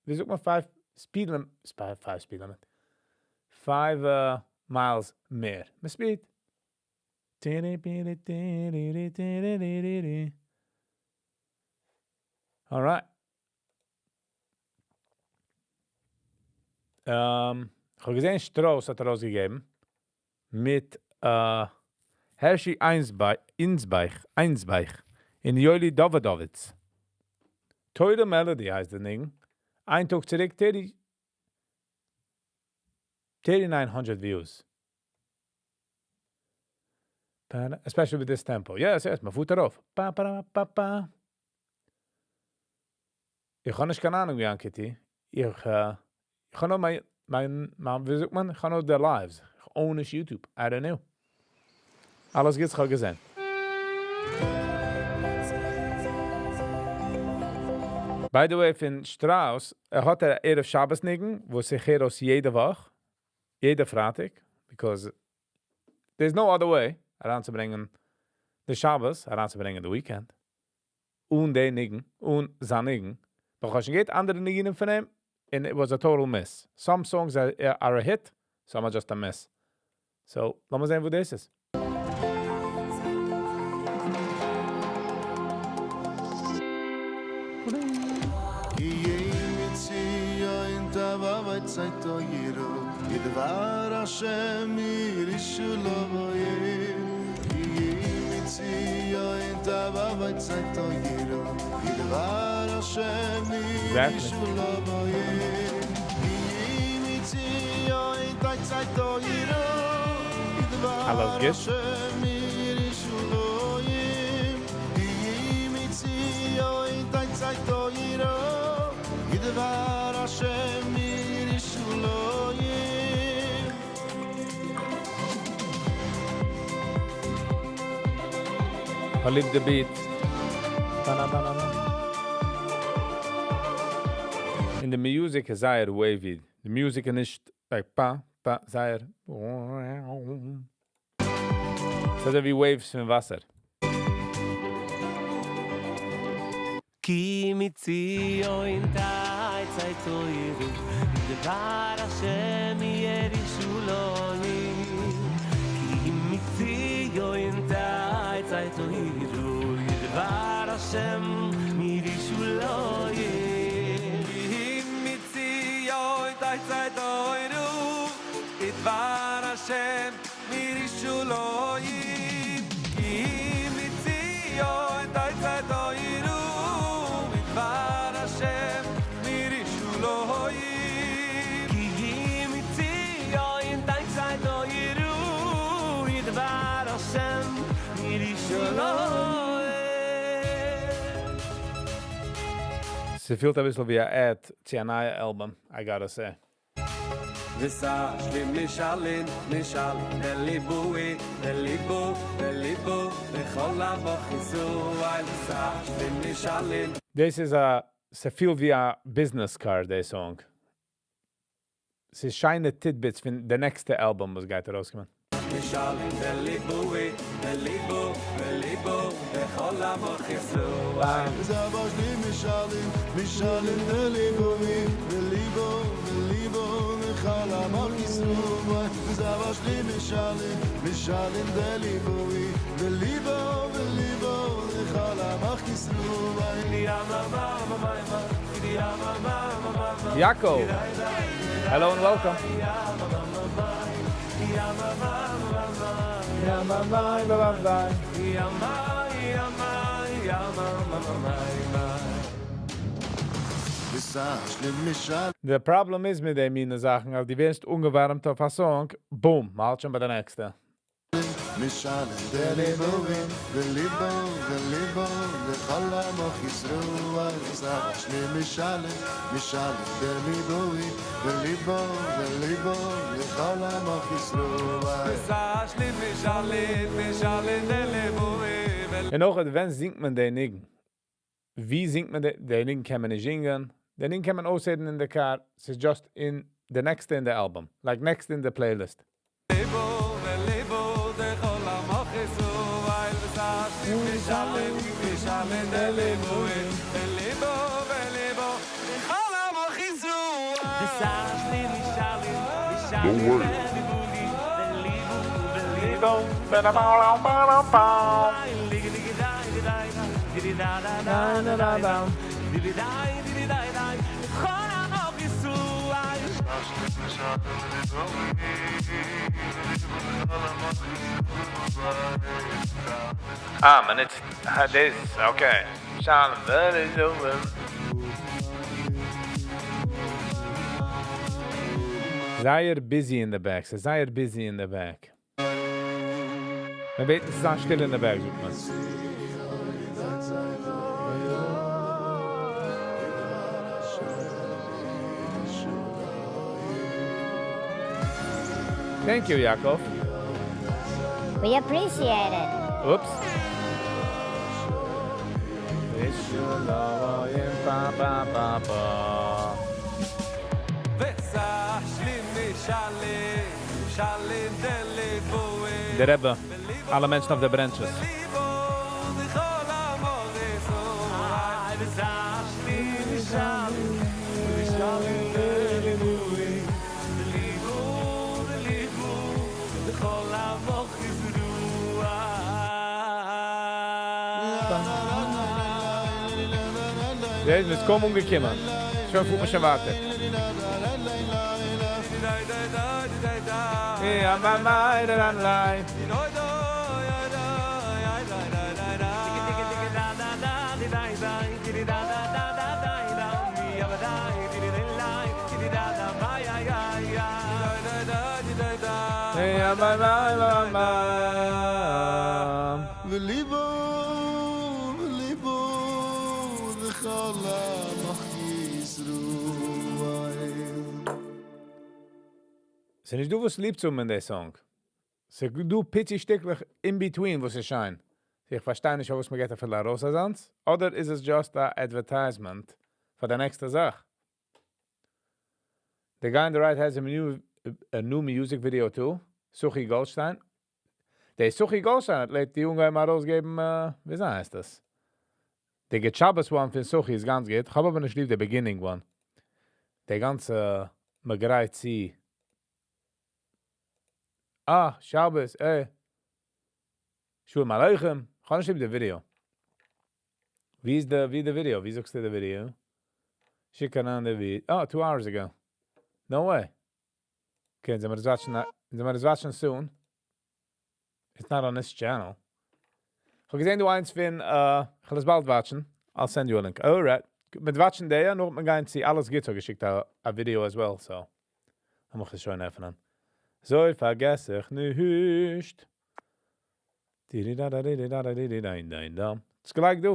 ווי זאגט מען 5 speed limit, 5 speed limit, 5 miles מער. מען speed. All right. איך האב געזען, Strauss האט ארויסגעגעבן מיט Hershey Einsbeich און Yoeli Davidovitz. Teure Melody הייסט דער ניגון. איין טאג צוריק, 30, 3900 views. Especially with this tempo. Yes, מען פארט ארויף. Pa, pa, pa, pa. איך האב נישט קיין אהנונג, Yankee. איך האב נאר מיין, ווי זאגט מען? איך האב נאר די lives. איך own נישט YouTube. I don't know. אלעס גוטס, כ'האב געזען. By the way, פון Strauss, ער האט א ערב שבת ניגון, וואס איך הער אויס יעדע וואך, יעדע פרייטאג, because there's no other way אריינצוברענגען די שבת, אריינצוברענגען די weekend. אן די ניגון, אן זיין ניגון. אבער איך האב שוין געהערט אנדערע ניגונים פון אים, and it was a total miss. Some songs are a hit, some are just a miss. So, לאמיר זען, וואו דאס איז. כי מציון תבוא וצאתו יראו, ידבר השם ירישו לו כי מציון תבוא וצאתו יראו, ידבר השם ירישו לו כי מציון תצאתו יראו, ידבר אלעס גוט? השם ירישו לו כי מציון תצאתו יראו, ידבר השם ירישו לו. I ליב the beat. Ba-na-ba-na-ba. און די music איז זייער wavy. The music איז נישט like pa, pa, זייער. ס'איז ווי waves פון וואסער. כי מציון תצא תוירו, דבר השם ירישו לו. כי מציון תצא תוירו, דבר השם ירישו לו. כי מציון תצא תוירו, דבר השם ירישו לו. כי מציון תצא תוירו, דבר השם ירישו לו. כי מציון תצא תוירו, דבר השם ירישו לו. ס'פילט א ביסל ווי א ad צו א נייע album, I gotta say. ושלי משאלין, משאל, דליבוי, דליבו, דליבו, בכל עמך ישראל, ושלי משאלין. This is a, ס'פילט ווי א business card, די song. ס'איז שיינע tidbits פון די נעקסטע album, וואס גייט ארויסקומען. משאלין, דליבוי, דליבו, דליבו, בכל עמך ישראל. משאלין, משאלין, דליבוי, דליבו, דליבו, בכל עמך ישראל. משאלין, משאלין, דליבוי, דליבו, דליבו, בכל עמך ישראל. Jaco, hello and welcome. Ja, ma, ma, ma, ma, ma. Ja, ma, ja, ma, ja, ma, ma, ma, ma. די problem איז מיט די מינע זאכן, אז דו ווערסט אנגעווארעמט אויף א song, boom, מ'האלט שוין ביי די נעקסטע. און אויך ווען זינגט מען די ניגון? ווי זינגט מען די, די ניגון קען מען נישט זינגען, די ניגון קען מען אויסהערן אין די car, ס'איז just אין די נעקסטע אין די album, like next אין די playlist. אה, מען נוצט דאס, okay. זייער busy אין די back, ס'איז זייער busy אין די back. מען בעט נישט צו זיין שטיל אין די back, זאגט מען. Thank you, Yaakov. We appreciate it. Oops. Ba, ba, ba. דער רבי, אלע מענטשן אויף די branches. יא, מ'איז קוים אנגעקומען. שוין פארט מען שוין ווייטער. יא, ביי מיי, דא, דא, ליי. יא, ביי מיי, ביי מיי. וליבו, וליבו, לכל עמך ישראל. ס'איז נישט דא וואס ליב צו האבן אין די song. ס'איז דא פיצי שטיקלעך in between וואס איז שיין. איך פארשטיי נישט וואס מ'געט אפילו ארויס אזאנס. אדער איז עס just א advertisement פאר די נעקסטע זאך. The guy on the right has a new music video too. Suchi Goldstein. דער Suchi Goldstein האט לעצט די אנגעהויבן ארויסגעבן, ווי הייסט דאס? דער גוט שבת one פון Suchi איז גאנץ גוט. איך האב אבער נישט ליב די beginning one. דער גאנצע מ'גרייט צו. אה, שבת, ey. שלום עליכם. איך האב נישט ליב די ווידעא. ווי איז די, ווי די ווידעא? ווי זוכסטו די ווידעא? שיק אריין די ווידעא. Oh, 2 hours ago. No way. Okay, זעמיר דאס watchen, זעמיר דאס watchen soon. It's not on this channel. איך האב געזען דא איינס פון, איך וועל עס באלד watchen. I'll send you a link. Alright. מיט watchen דער, נאך מען גיין צו אלעס גוט, האט געשיקט א video as well, so. לאמיך עס שוין עפענען. אזוי פארגעס איך נישט. ס'איז גלייך דא.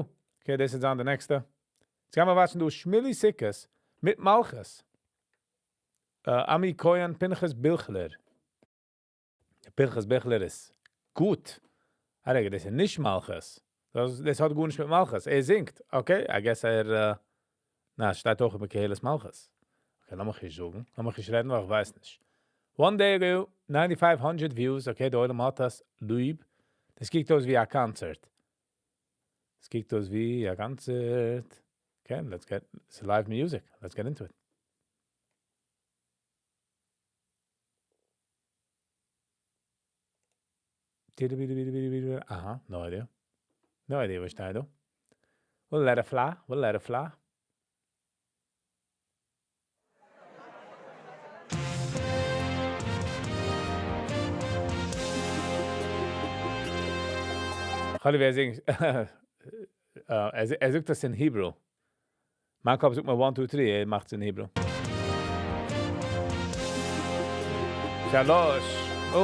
Okay, דאס איז אן די נעקסטע. יעצט גייען מיר watchen דא שמילי סוכות מיט מלכות. Ami Koyan Pinchas Bilchler. Pinchas Bilchler איז גוט. אה, רגע, דאס איז נישט מלכות. דאס האט גארנישט מיט מלכות. ער זינגט. Okay, I guess ער, נא, שטייט אויך מיט קהלת מלכות. Okay, לאמיך נישט זאגן. לאמיך נישט רעדן, ווייל איך ווייס נישט. One day ago, 9500 views. Okay, דער עולם האט דאס ליב. דאס קוקט אויס ווי א קאנצערט. עס קוקט אויס ווי א קאנצערט. Okay, let's get, it's live music. Let's get into it. Aha, no idea. No idea וואס שטייט דא. We'll let it fly, we'll let it fly. חלי, ווער זינגט? ער זאגט דאס אין Hebrew. מיין קאפ זאגט מיר one, two, three, ער מאכט עס אין Hebrew. שלוש. Oh.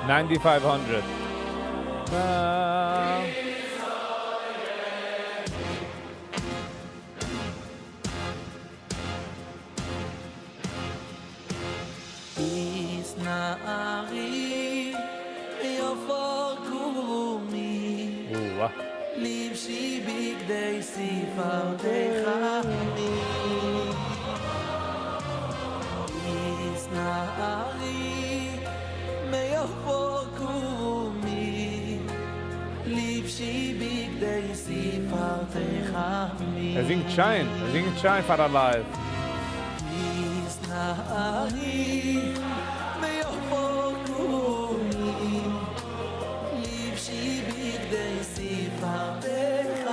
9500. התנערי מעפר קומי או-אה. לבשי בגדי תפארתך התנערי מעפר קומי לבשי בגדי תפארתך ער זינגט שיין, ער זינגט שיין פאר א live. התנערי מעפר קומי לבשי בגדי תפארתך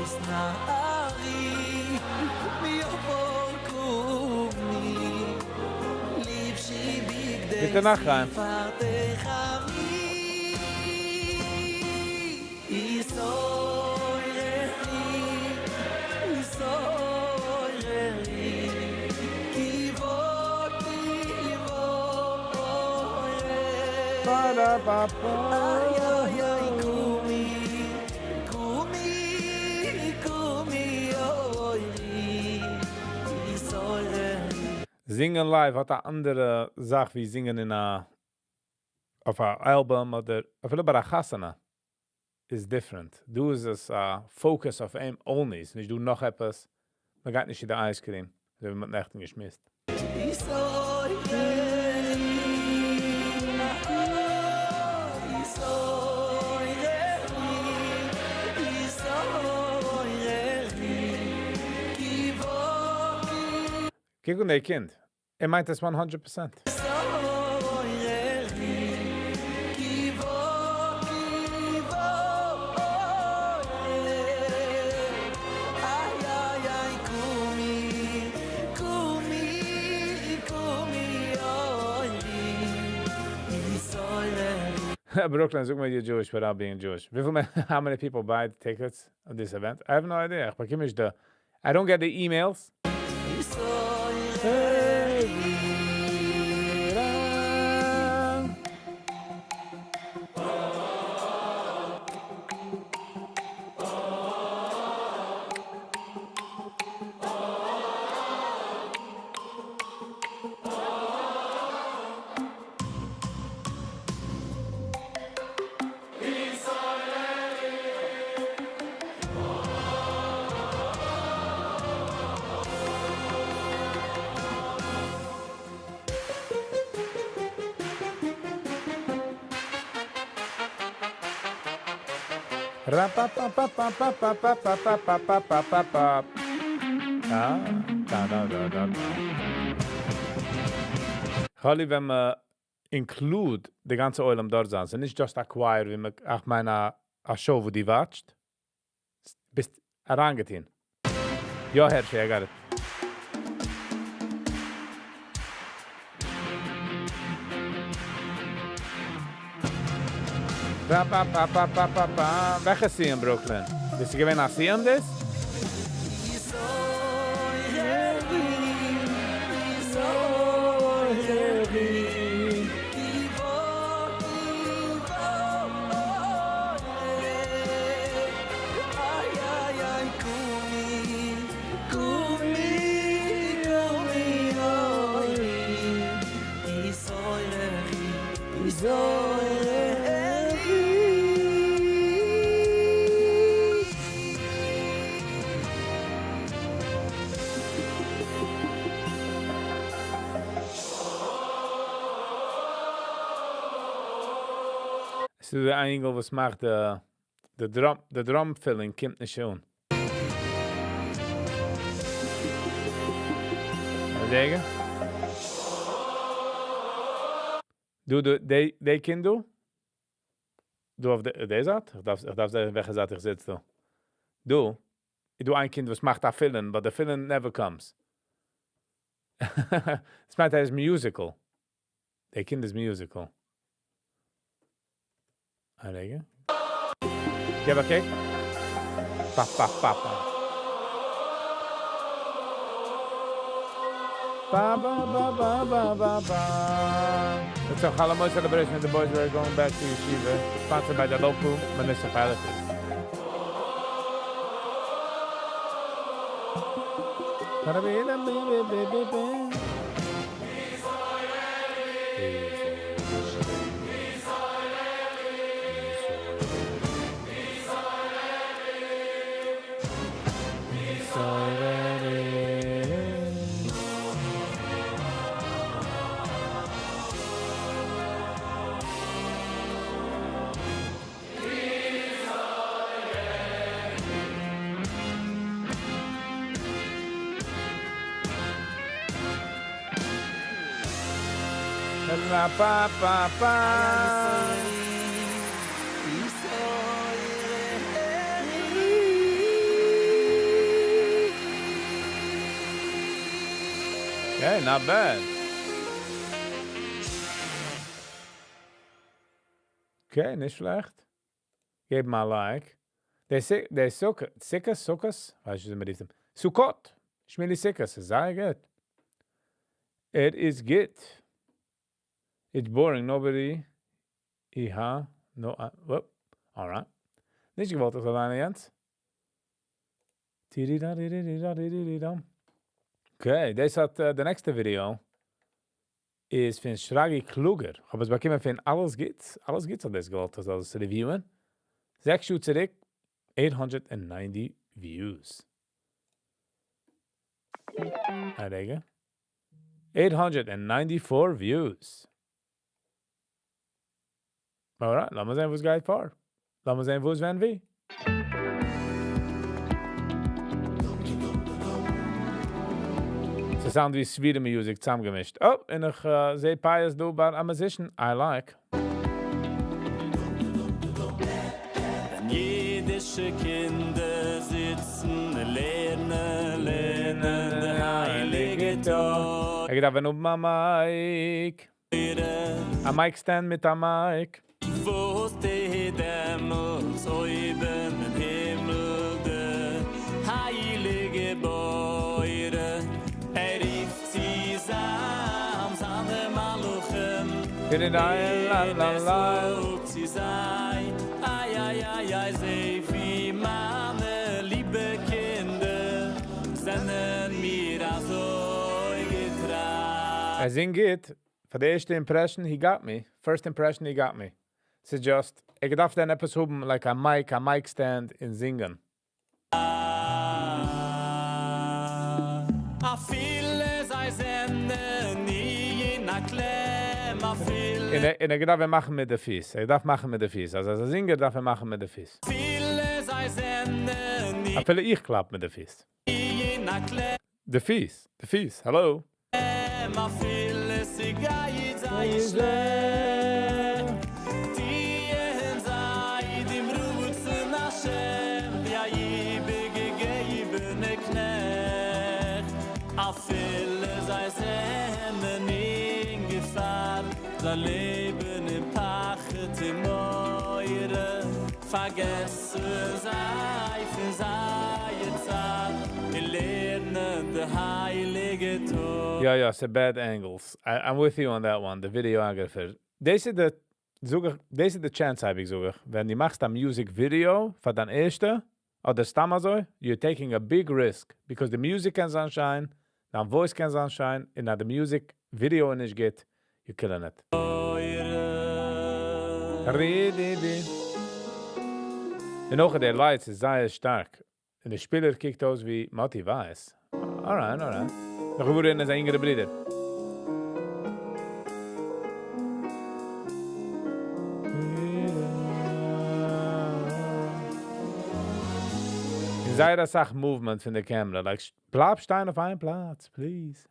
התנערי מעפר קומי לבשי בגדי ביטע נאכגיין. תפארתך התעוררי התעוררי כי בוא כי בוא איי איי איי קומי קומי קומי אוי התעוררי זינגען live האט אן אנדערע זאך ווי זינגען אין א אויף א album אדער אפילו ביי א חתונה איז different. דא איז עס א focus אויף אים only. ס'איז נישט דא נאך עפעס. מען גייט נישט אין די ice cream. אזוי ווי מ'האט נעכטן געשמועסט. התעוררי התעוררי התעוררי כי בוא קוק אן דער קינד. ער מיינט עס 100%. התעוררי כי בוא כי בוא איי איי איי קומי קומי קומי אוי התעוררי Brooklyn, זאג מיר you're Jewish without being Jewish. וויפיל How many people buy the tickets of this event? I have no idea. איך באקום נישט די I don't get the emails. התעוררי Ra-pa-pa-pa-pa-pa-pa-pa-pa-pa-pa-pa-pa. Ah, da, da, da, da, da. חלי, ווען מען include די גאנצע עולם דארט זיין, ס'איז נישט just a choir, ווי מען, איך מיין, א, א show, וואו דו watch ט, ביסט אריינגעטון. יא, Hershey, I got it. Pa, pa, pa, pa, pa, pa, pa. וועלכע סיום, Brooklyn? ביסטו געווען א סיום דאס? התעוררי התעוררי כי בוא כי בוא איי איי איי קומי קומי קומי אוי התעוררי התעוררי. ס'איז דא א אינגל וואס מאכט די די drum, די drum filling קומט נישט אן. רגע. דא דא די די קינד דא? דא אויף די זייט? איך דארף איך דארף זען וועלכע זייט איך זיץ דא. דא איז דא איין קינד וואס מאכט א fill-in, but the fill-in never comes. עס מיינט ער איז musical. דער קינד איז musical. א רגע. גיב א קוק. פא פא פא פא. Ba ba ba ba ba ba ba. It's a Chol HaMoed celebration. The boys were going back to yeshiva, sponsored by the local municipality. La pa pa pa. Hey, not bad. Okay, נישט שלעכט. געב אים א like. דער סוכה, סוכה, סוכות, ווייס איך נישט, סוכות. שמיני סוכות, איז זייער גוט. It is good. It's boring, nobody. איהא, no, whoop. Alright. נישט געוואלט, איך זאל ליינען יענץ. Ti-di-da-di-di-di-da-di-di-di-dum. Okay, דאס האט די נעקסטע video איז פון Shragi Kluger. איך האב עס באקומען פון אלעס גוטס. אלעס גוטס האט דאס געוואלט, איך זאל עס reviewen. 6 שעה צוריק, 890 views. א רגע. 894 views. Alright, לאמיר זען, וואס גייט פאר. לאמיר זען, וואו, ווען, ווי. ס'sound ווי סוויטע music צוזאמגעמישט. Oh, און איך זע פיאות דא ביי a musician I like. ווען אידישע קינדער זיצן און לערנען, לערנען די הייליגע תורה. איך דארף נאר א mic. א mic stand מיט א mic. וואס טוט דעמאלטס אויבן אין הימל דער הייליגער בורא? ער רופט צוזאם זיינע מלאכים. La, la, la. זאגט צו זיי, איי, איי, איי, איי, זע ווי מיינע ליבע קינדער זענען מיר אזוי געטריי. ער זינגט, פאר די ערשטע impression, he got me. First impression, he got me. ס'איז just, איך דארף דאן עפעס האבן, like a mic, a mic stand און זינגען. אפילו זיי זענען אין א קלעם, אפילו און ער דארף מאכן מיט די פיס. ער דארף מאכן מיט די פיס. אלזא, א זינגער דארף ער מאכן מיט די פיס. אפילו זיי זענען אפילו איך קלאפ מיט די פיס. אין א קלעם. די פיס, די פיס, hello. אפילו ס'גייט זיי שלעכט. טוען זיי דעם רצון השם, ווי א איבערגעגעבענע קנעכט. אפילו זיי זענען אין געפאר, זיי לעבן אין פחד און מורא. פארגעסן זיי פון זייער צער, און לערנען די הייליגע תורה. יא, יא, ס'איז bad angles. I'm with you on that one, the videographer. דאס איז די, זאג איך, דאס איז די chance, האב איך זאג איך. ווען דו מאכסט א music video פאר דיין ערשטע, אדער סתם אזוי, you're taking a big risk, because the music קען זיין שיין, דיין voice קען זיין שיין, און אז the music video נישט גוט, you're killing it. רי-די-די. און אויך די lights איז זייער שטארק. און דער שפילער קוקט אויס ווי Moti Weiss. Alright, alright. נאך געווארן איז א אינגערע ברודער. זייער אסאך movement פון די camera, like, בלייב שטיין אויף איין פלאץ, please.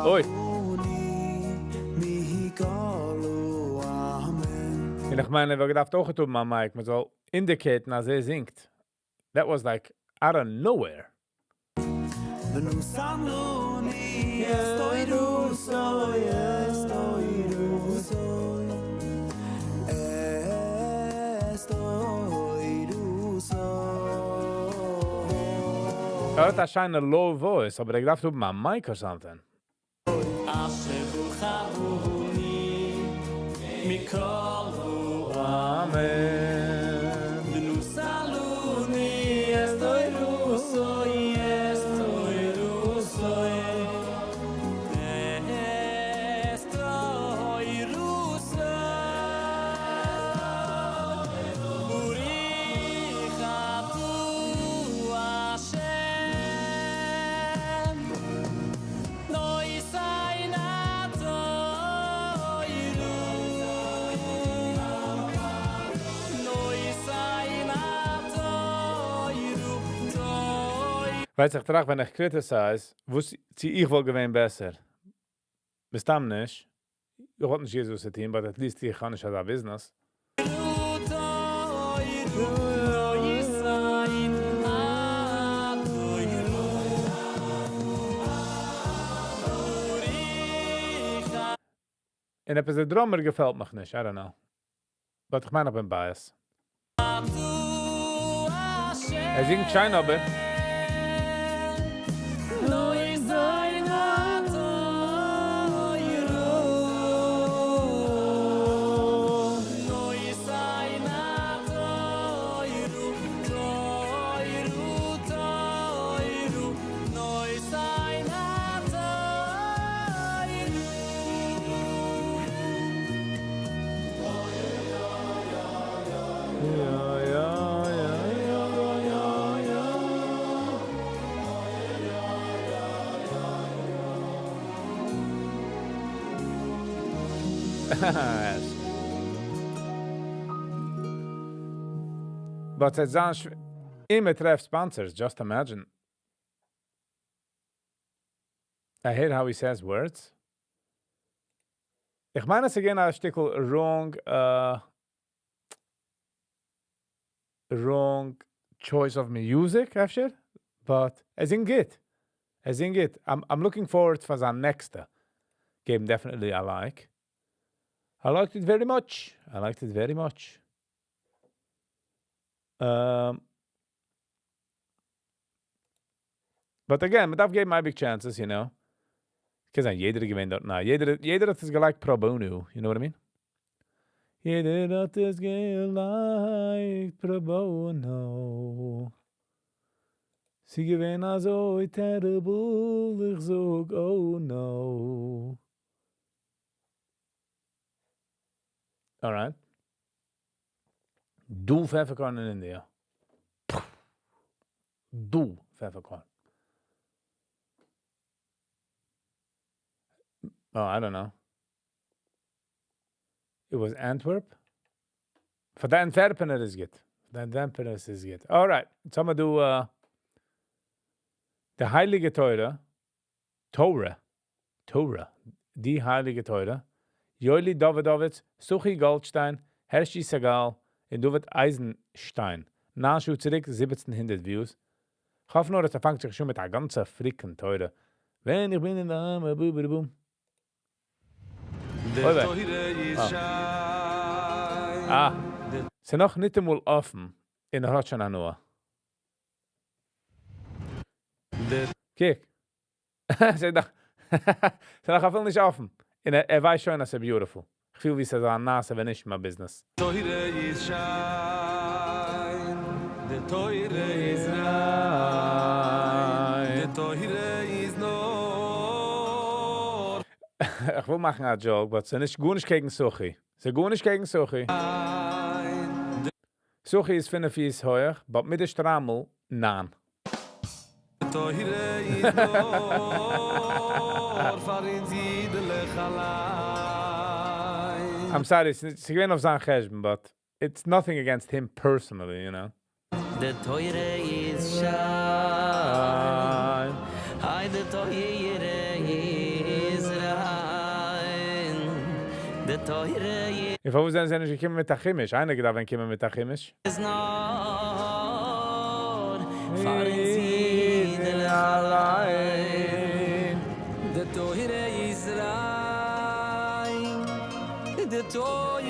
אוי. און איך מיין, ער וואלט געדארפט אויך האבן א mic, מען זאל indicate ן אז ער זינגט. That was like out of nowhere. ער האט א שיינע low voice, אבער ער געדארפט האבן א mic or something. ווייס איך טראכט ווען איך criticize, וואס צו איך וואלט געווען בעסער. מסתם נישט. איך וואלט נישט געוואוסט וואס צו טון, but at least איך האב נישט אזא business. און עפעס דער drummer געפעלט מיך נישט, I don't know. But איך מיין איך בין biased. ער זינגט שיין אבער. But ס'וועט זיין שווער מען טרעפט sponsors, just imagine. I hate how he says words. איך מיין, עס איז געווען א שטיקל wrong choice of music, אפשר? But ער זינגט גוט. ער זינגט גוט. I'm looking forward פאר זיין נעקסטע. Gave him definitely a like. I liked it very much. I liked it very much. But again, מען דארף געבן אייביג chances. קען זיין, יעדער געווינט דארט. נא, יעדער האט עס גע like ט pro bono. You know what I mean? יעדער האט עס גע like ט pro bono. ס'איז געווען אזוי terrible, איך זאג, oh no. Alright. דו פעפערקארן אין India. דו פעפערקארן. Oh, I don't know. It was Antwerp? פאר די אנטווערפענער איז גוט. די אנטווערפענער איז גוט. Alright, יעצט האבן מיר דא די הייליגע תורה. Torah. Torah. די הייליגע תורה. יואלי Davidovits, Suchi Goldstein, Hershey Segal און David Eisenstein. 9 שעה צוריק, 1700 views. איך האף נאר, אז ער פאנגט זיך שוין מיט א גאנצע freaking תורה. ווען איך בין אין דער היים, בו, בו, בו. דער אוי וויי. תורה איז שיין. אה. ס'איז נאך נישט אמאל אפן. און ער האט שוין הנאה. דער קוק. ס'איז דאך ס'איז נאך אפילו נישט אפן. און ער ווייסט שוין, אז ס'איז beautiful. איך פיל ווי ס'איז א נעשה ונשמע business. תורה איז שיין. דער תורה איז ריין. דער תורה איז נאר. איך וויל מאכן א joke, but ס'איז נישט גארנישט קעגן Suchi. ס'איז גארנישט קעגן Suchi. Suchi איז 5 פיס הויך, but מיט די שטריימל, 9. תורה איז נאר פאר אונז אידעלעך אליין. I'm sorry, ס'איז געווען אויף זיין חשבון, but it's nothing against him personally. די תורה איז שיין, היי די תורה איז ריין, די תורה און פארוואס זענען זיי נישט געקומען מיט א חומש? איינער געדארפט ווען קומען מיט א חומש. איז נאר פאר אונז אידעלעך אליין. די תורה איז ריין, די תורה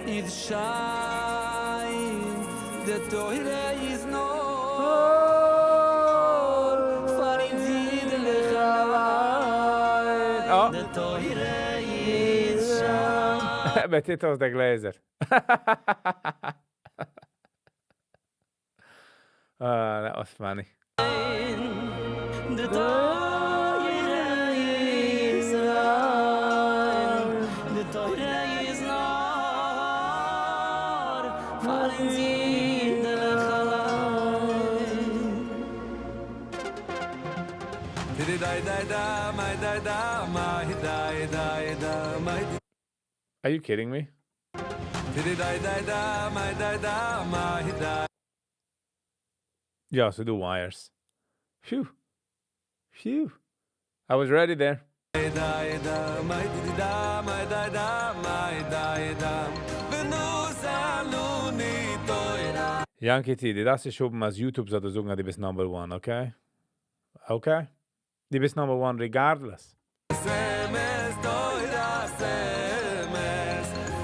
איז שיין, די תורה איז נאר פאר אונז אידעלעך אליין. Oh. די תורה איז שיין. מ'טוט אויס די גלעזער. Ah, that was funny. די תורה איז ריין, די תורה איז נאר פאר אונז אידעלעך אליין. די דיי דיי דא מיי דיי דא מיי דיי דיי דא מיי. Are you kidding me? די דיי דיי דא מיי דיי דא מיי דיי. Yeah, so the wires. Phew. Phew. I was ready there. דיי דא מיי די דא מיי דיי דא מיי דיי דא ונוסלוני תוירה. Yankee T, דו דארפסט נישט האבן אז YouTube זאל דיר זאגן, אז דו ביסט number one, okay? Okay? דו ביסט number one regardless. אמת תורת אמת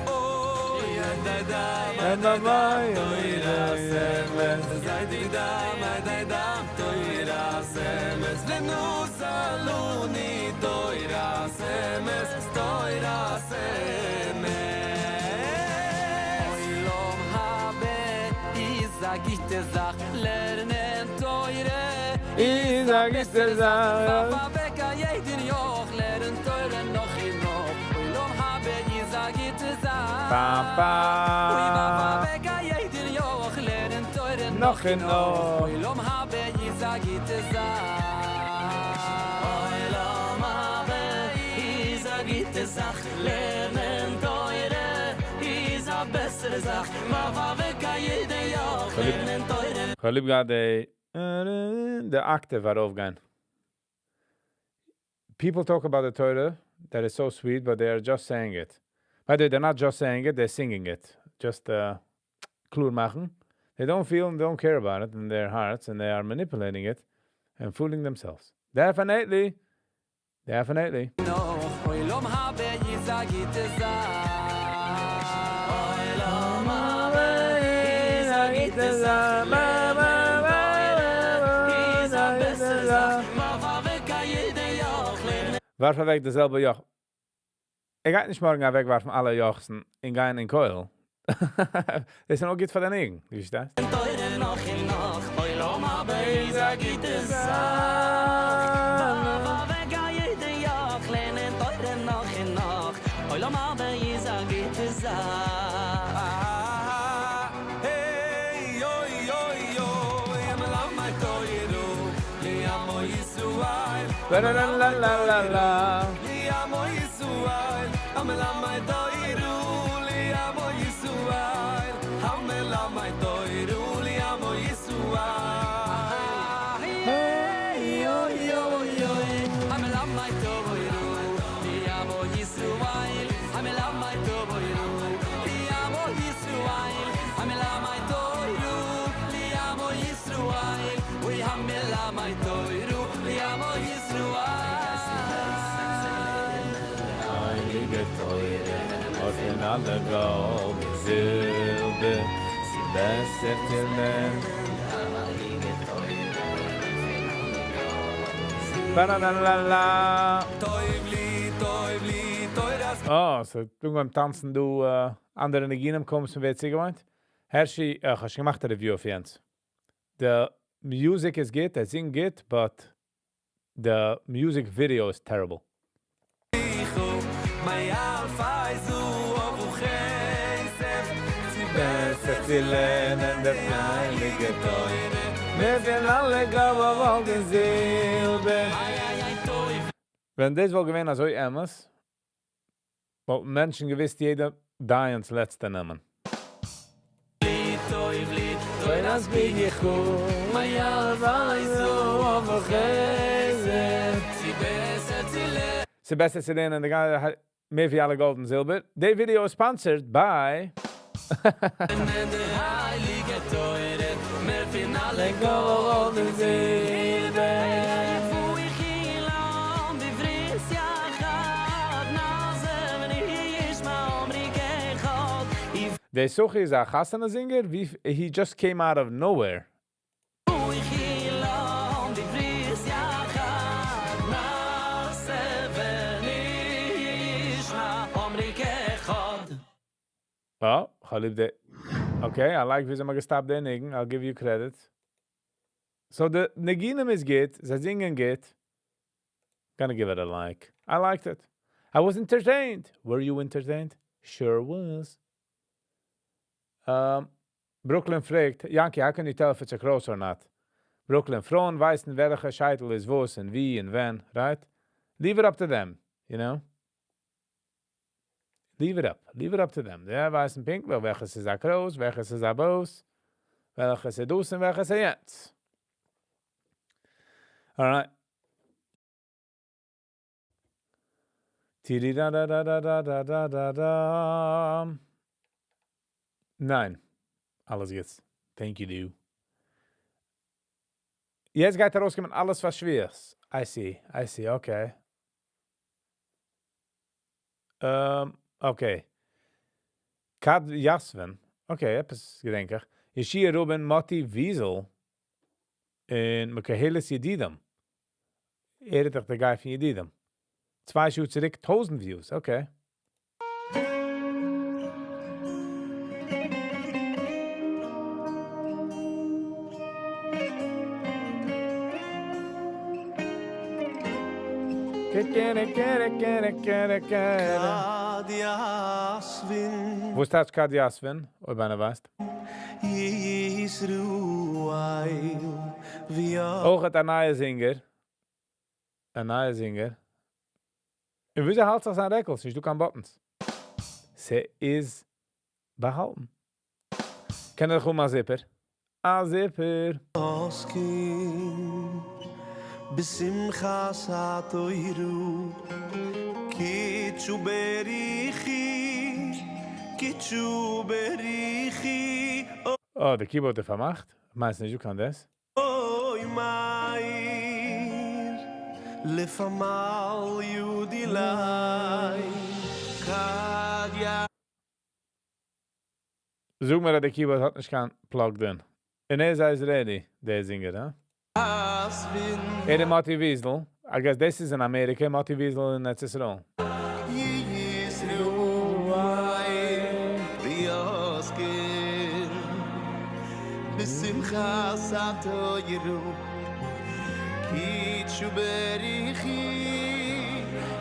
אוי דיי דיי מיי דיי דא תורת אמת זיי די דא מיי דיי דא תורת אמת ונוסלוני תורת אמת תורת אמת. עולם הבא איז א גוטע זאך, לערנען תורה איז א גוטע זאך. ווארף אוועק א יעדן יאך, לערן תורה נאך און נאך. עולם הבא איז א גוטע זאך. Ba, ba. אוי, ווארף אוועק א יעדן יאך, לערן תורה נאך און נאך. עולם הבא איז א גוטע זאך. עולם הבא איז א גוטע זאך, לערנען תורה איז א בעסערע זאך. ווארף אוועק א יעדן יאך, לערנען תורה. איך ליב גראדע די octave ארויפגיין. People talk about the Torah that is so sweet, but they are just saying it. By the way, they're not just saying it, they're singing it. Just קלאר מאכן. They don't feel and don't care about it in their hearts, and they are manipulating it and fooling themselves. Definitely. Definitely. נאך עולם הבא איז א גוטע זאך. עולם הבא איז א גוטע זאך, לערנען תורה איז א בעסערע זאך. ווארף אוועק א יעדן יאך, לערנען ווארף אוועק די זעלבע יאך. איך גיי נישט מארגן אוועקווארפן אלע יאכסן און גיין אין כולל. דאס איז נאר גוט פאר די ניגון, ווי איז דאס? תורה נאך און נאך. עולם הבא איז א גוטע זאך. ווארף אוועק א יעדן יאך, לערנען תורה נאך און נאך. עולם הבא איז א גוטע זאך. Hey, oi, oi, oi, המלמד תורה לעמו ישראל. La la la la la la. לעמו ישראל, המלמד תורה לעמו ישראל, המלמד תורה לעמו ישראל. Hey, oi, oi, oi, המלמד תורה לעמו ישראל, המלמד תורה לעמו ישראל, המלמד תורה לעמו ישראל, אוי המלמד תורה לעמו ישראל. הייליגע תורה, האט אין אלע גאלד און זילבער, ס'איז בעסער צו לערנען. הייליגע תורה. La la la la. טוב לי, טוב לי, תורת Oh, so דו ביים טאנצן, דו אנדערע ניגונים קומסט פון ווער צוגעוואוינט. Hershey, האסט געמאכט א review אויף יענץ. The music is good, ער זינגט גוט, but the music video is terrible. מאלפי זהב וכסף בעסער צו לערנען די הייליגע תורה. מער פון אלע גאלד און זילבער. ווען דאס וואלט געווען אזוי אמת, וואלטן מענטשן געוואוסט יעדער דיין'ס לעצטע נאמען. ס'בעסער צו לערנען די גמרא מער ווי אלע גאלד און זילבער. די video איז sponsored by. דער סוחי איז א חתונה זינגער? ווי he just came out of nowhere. אה, כ'האב ליב די. Okay, I like וויאזוי מ'האט געסטאפט די ניגון, I'll give you credit. So די ניגונים איז גוט, זיי זינגען גוט. Gonna give it a like. I liked it. I was entertained. Were you entertained? Sure was. Brooklyn פרעגט, Yanky, how can you tell if it's a cross or not? Brooklyn, פרויען ווייסן וועלכע שייטל איז וואס און ווי און ווען, right? Leave it up to them, you know? Leave it up. Leave it up to them. זיי ווייסן פונקטליך וועלכעס איז א cross, וועלכעס איז א boss, וועלכעס איז דאס און וועלכעס איז יענץ. Alright. Tididadadadadadadadam. ניין. אלעס גוט. Thank you, דו. יעצט גייט ארויסקומען אלעס פאר שבועות. I see. I see. Okay. Okay. כד יתבין. Okay, עפעס געדענק איך. ישי רובין מאטי וויזל אין מקהלת ידידים. ער איז דאך דער guy פון ידידים. צוויי שעה צוריק, 1000 views. Okay. כד יתבין. וואס טייטש כד יתבין? אויב איינער ווייסט. ישראל אויך האט א נייע זינגער. א נייע זינגער. און וויאזוי האלט זיך זיין רעקל? ס'נישט דא קיין buttons. ס'איז באהאלטן. קען ער דאך האבן א zipper. א zipper. עוסקים בשמחת התורה קודשא בריך הוא קודשא בריך הוא. אה, די keyboard איז פארמאכט? מיינסט נישט דו קענסט דאס? אוי מאיר לפמל יודילי כד יא. זאג מיר אז די keyboard האט נישט קיין plugged in. און ער איז ready, דער זינגער, הא? ער איז מאטי וויזל. I guess this is in America, מאטי וויזל אין ארץ ישראל. ישראל ויוסקין בשמחת התורה קודשא בריך הוא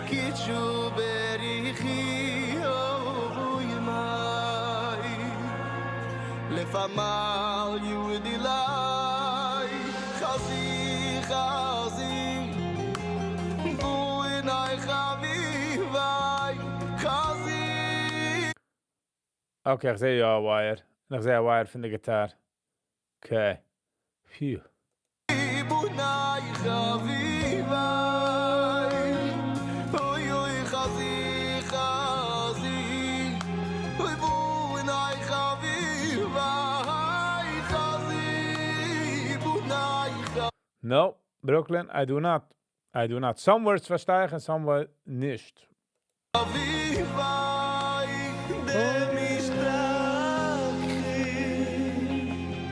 קודשא בריך הוא אוי מאיר לפמל יודילי חזי חזי בויני חביבי חזי. Okay, איך זע יא א wire. איך זע א wire פון די guitar. Okay. Phew. בוני חביבי אוי אוי חזי חזי אוי בוני חביבי חזי בוני חביבי. No, Brooklyn, I do not. I do not. Some words פארשטיי איך און some words נישט. חביבי דמשתכחין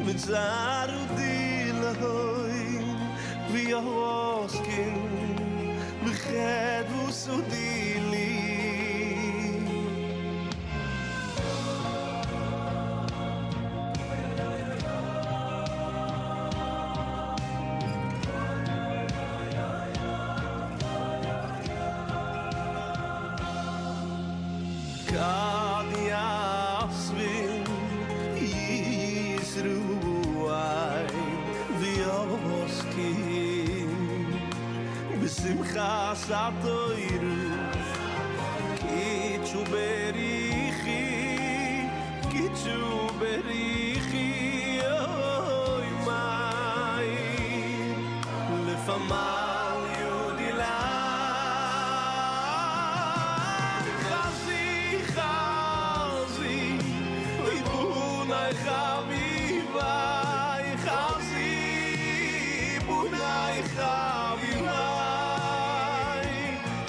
בצער דילהוי ויהוסקין בחד וסודילי. כד יתבין ישראל. התורה קודשא בריך הוא קודשא בריך הוא אוי מאיר לפמליא דילך חזי חזי בוני חביבי חזי בוני חביבי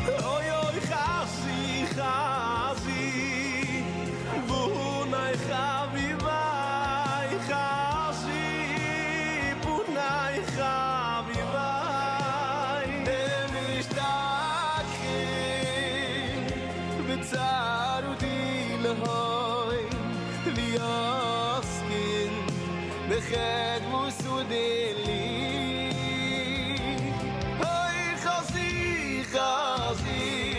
אוי אוי חזי חזי בוני חביבי חזי בוני חביבי דמשתכחין בצערא דילהון ועוסקין בחדוותא דילי אוי חזי חזי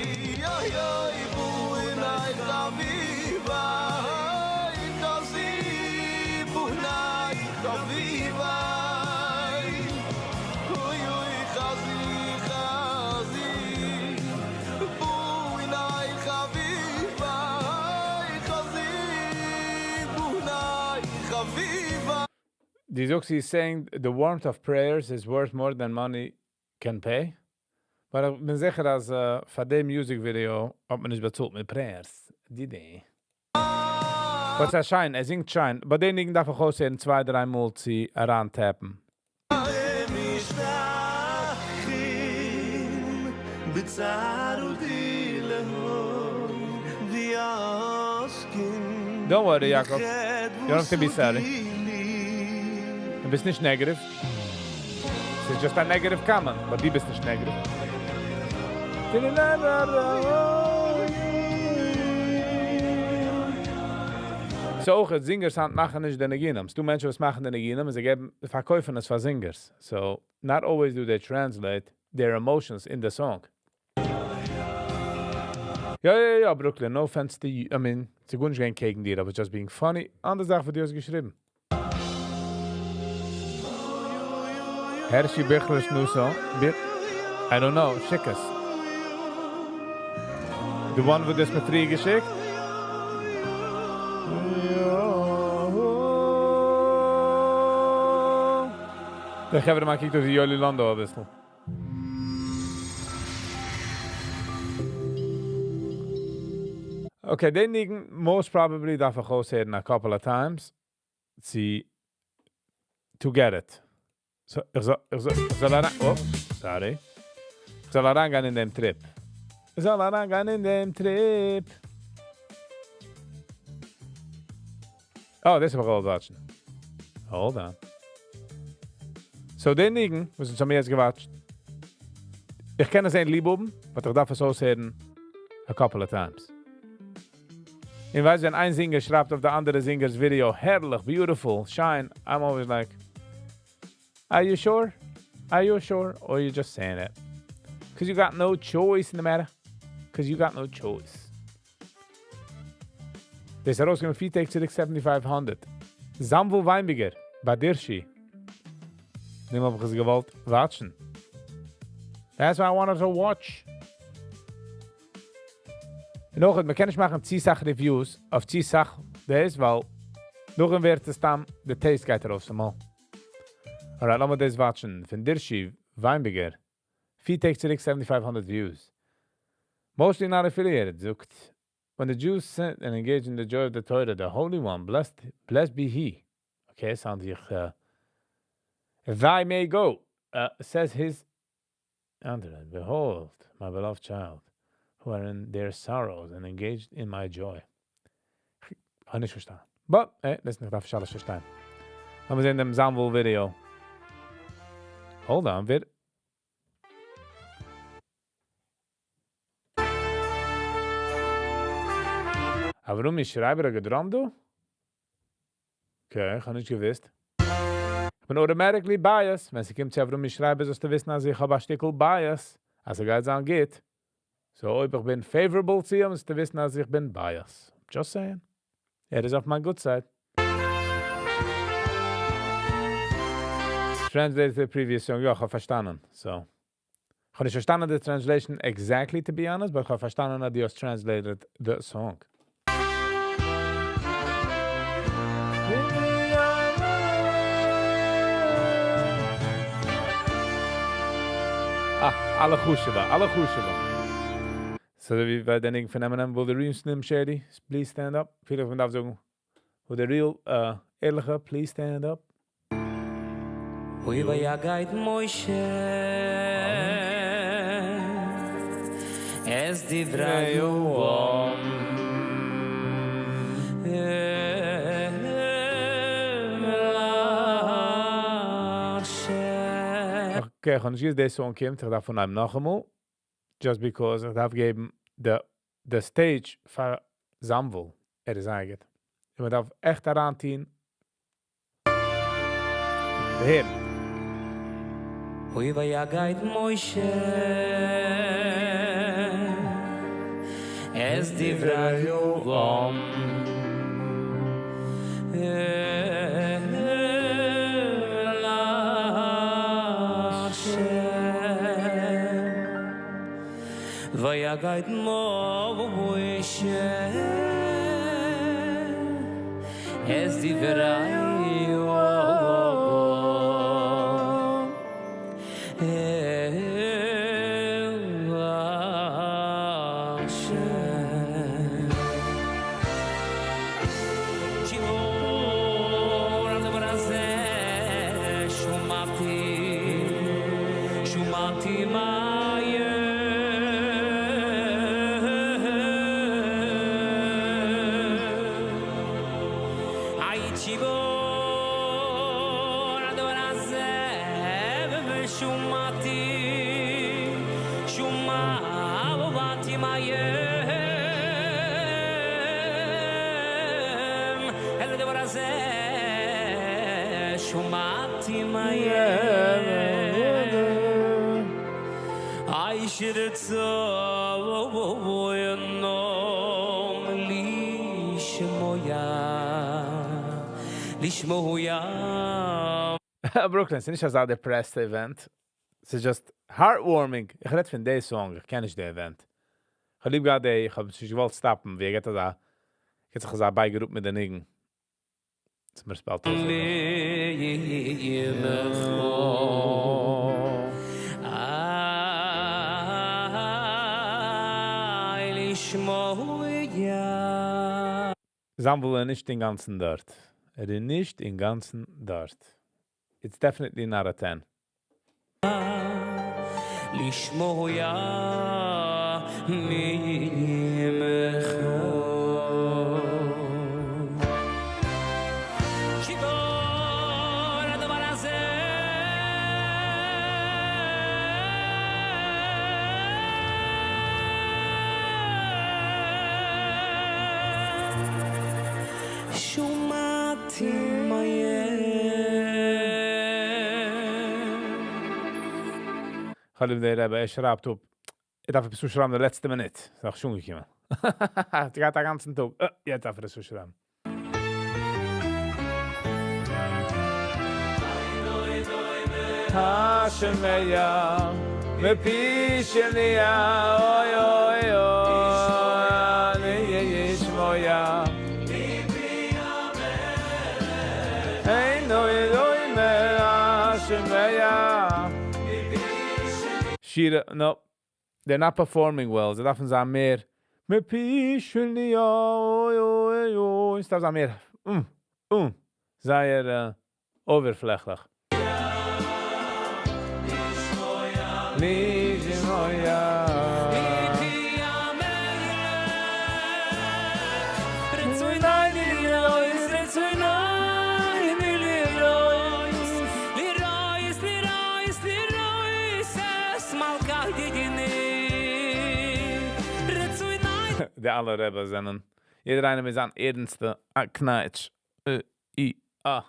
אוי אוי בוני חביבי חזי בוני חביבי אוי אוי חזי חזי בוני חביבי חזי בוני חביבי. דו זאגסט he's saying the warmth of prayers is worth more than money can pay. אבער איך בין זיכער אז פאר דעם music video האט מען נישט באצאלט מיט prayers. די די. But ס'איז שיין, ער זינגט שיין. ביי דעם ניגון דארף איך אויסהערן צוויי דריי מאל צו אריינטעפן. משתכחין בצערא דילהון ועוסקין Don't worry, Jakob. You don't have to be sorry. דו ביסט נישט negative. It's just a negative comment, but דו ביסט נישט negative. So אויך singers היינט מאכן נישט די ניגונים. ס'דא מענטשן וואס מאכן די ניגונים און זיי געבן, פארקויפן עס פאר singers. So, not always do they translate their emotions in the song. יא יא יא Brooklyn, no offense to you, I mean, ס'איז גארנישט געווען קעגן דיר, I was just being funny, אנדער זאך וואס דו האסט געשריבן. הערשי ביכלער'ס new song, I don't know, שיק עס. The one וואס דו האסט מיר פריער געשיקט? דער חברה מאן קוקט אויס ווי יואלי לאנדא אביסל. Okay, די ניגון most probably דארף איך אויסהערן א couple of times צו to get it. So איך זאל איך זאל איך זאל אריין oh sorry. איך זאל אריינגיין אין דעם trip. איך זאל אריינגיין אין דעם trip. Oh, דאס האב איך געוואלט watch ן. Hold on. So די ניגון, וואס אונז האבן יעצט געוואטשט, איך קען עס זען ליב האבן, but איך דארף עס אויסהערן a couple of times. און ווייסט ווען איין singer שרייבט אויף די אנדערע singer's video, הערליך, beautiful, שיין, I'm always like, are you sure? Are you sure? Or you just saying it? Cause you got no choice in the matter. Cause you got no choice. דאס איז ארויסגעקומען פיר טעג צוריק 7500. זאנוויל וויינבערגער, ביי דירשי. דעם האב איך עס געוואלט watch ן. That's why I wanted to watch. און אויך, מען קען נישט מאכן צו סאך reviews אויף צו סאך דאס, ווייל נאכדעם ווערט עס סתם, די taste גייט ארויס אמאל. Alright, לאמיר דאס watch ן. פון דירשי וויינבערגער. פיר טעג צוריק 7500 views. Mostly not affiliated, זאגט. When the Jews sit and engage in the joy of the Torah, the Holy One, blessed, blessed be He. Okay, sounds like Thy may go, says his andere, behold, my beloved child, who are in their sorrows and engaged in my joy. האב נישט פארשטאנען. But, hey, listen, איך דארף נישט אלעס פארשטיין. לאמיר זען דעם זאנוויל video. Hold on, ווער... אברומי שרייבער האט געדראמט דא? Okay, איך האב נישט געוואוסט. איך בין automatically biased. ווען ס'קומט צו אברומי שרייבער, זאלסטו וויסן, אז איך האב א שטיקל bias. אז ער גייט זיין גוט. So, אויב איך בין favorable צו אים, זאלסטו וויסן, אז איך בין biased. Just saying. ער איז אויף מיין good side. Translated the previous song. יא, איך האב פארשטאנען. So. איך האב נישט פארשטאנען די translation exactly, to be honest, but איך האב פארשטאנען אז דו האסט translated the song. אה, אלע חשובע, אלע חשובע. So ווי ביי די ניגון פון Eminem, will the real Slim Shady please stand up? פיל איך מ'דארף זאגן, will the real ערליכע please stand up? אוי ויגד משה את דברי העם אל השם. Okay, איך האב נישט געוואוסט די song קומט, איך דארף אנהייבן נאכאמאל, just because איך דארף געבן the stage פאר זאנוויל, ער איז זייער גוט. און מען דארף עכט אריינטון. הערן. אוי ויגד משה את דברי העם אל השם ויגד משה את דברי העם אל השם. שכל הדבר הזה שמעתי, שמעתי מהר. הייתי כל הדבר הזה ושמעתי, שמעתי מהר. אל הדבר הזה שמעתי מהר. איי שרצונם לשמוע, לשמוע. Brooklyn, ס'איז נישט אזא depressed event. ס'איז just heartwarming. איך רעד פון די song, איך קען נישט די event. איך האב ליב געהאט די, איך האב נישט געוואלט stop ן, ווי ער גייט אזא, גייט זיך אזא בייגערופט מיט די ניגון. ס'איז מיר ס'פעלט אויס. איי לשמוע. זאנוויל איז נישט אינגאנצן דארט. ער איז נישט אינגאנצן דארט. It's definitely not a 10. לשמוע ממך. שכל הדבר הזה שמעתי מהר. איך האב דער רבי, ער שרייבט אפ. איך דארף עפעס צושרייבן די לעצטע מינוט. איז אויך שוין געקומען. די גייט דעם גאנצן טאג. יעצט דארף איך דאס צושרייבן. השומע מפי שניה אוי אוי אוי ישמע אינו דומה השומע שירה, no, they're not performing well. זיי דארפן זיין מער מפי שניה אוי אוי אוי. עס דארף זיין מער זייער אויבערפלעכליך. לשמוע מפי המלך רצוני לראות רצוני לראות לראות לראות לראות את מלכא ידיני רצוני די אלע רביס זענען יעדער איינער מיט זיין ערנסטע קנייטש. I, ah.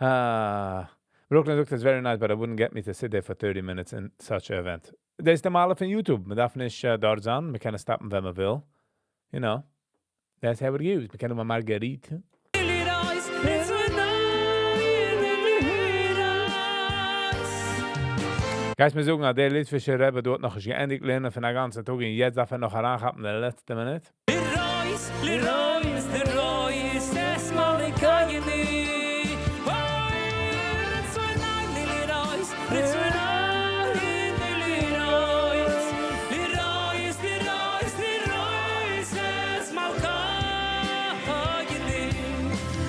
Ah. Brooklyn זאגט, it's very nice, but it wouldn't get me to sit there for 30 minutes in such an event. דאס איז די מעלה פון YouTube. מען דארף נישט דארט זיין. מען קען עס stop ן, ווען מען וויל. That's how it goes. מען קען נאר margarita. לראות רצוני לראות. גייסט מיר זאגן, אז דער ליטווישער רבי דא האט נאך נישט געענדיגט לערנען פון א גאנצן טאג און יעצט דארף ער נאך אריינכאפן די לעצטע מינוט? לראות, לראות, לראות את מלכנו אוי, רצון עיני לראות, רצון עיני לראות, לראות, לראות, לראות את מלכנו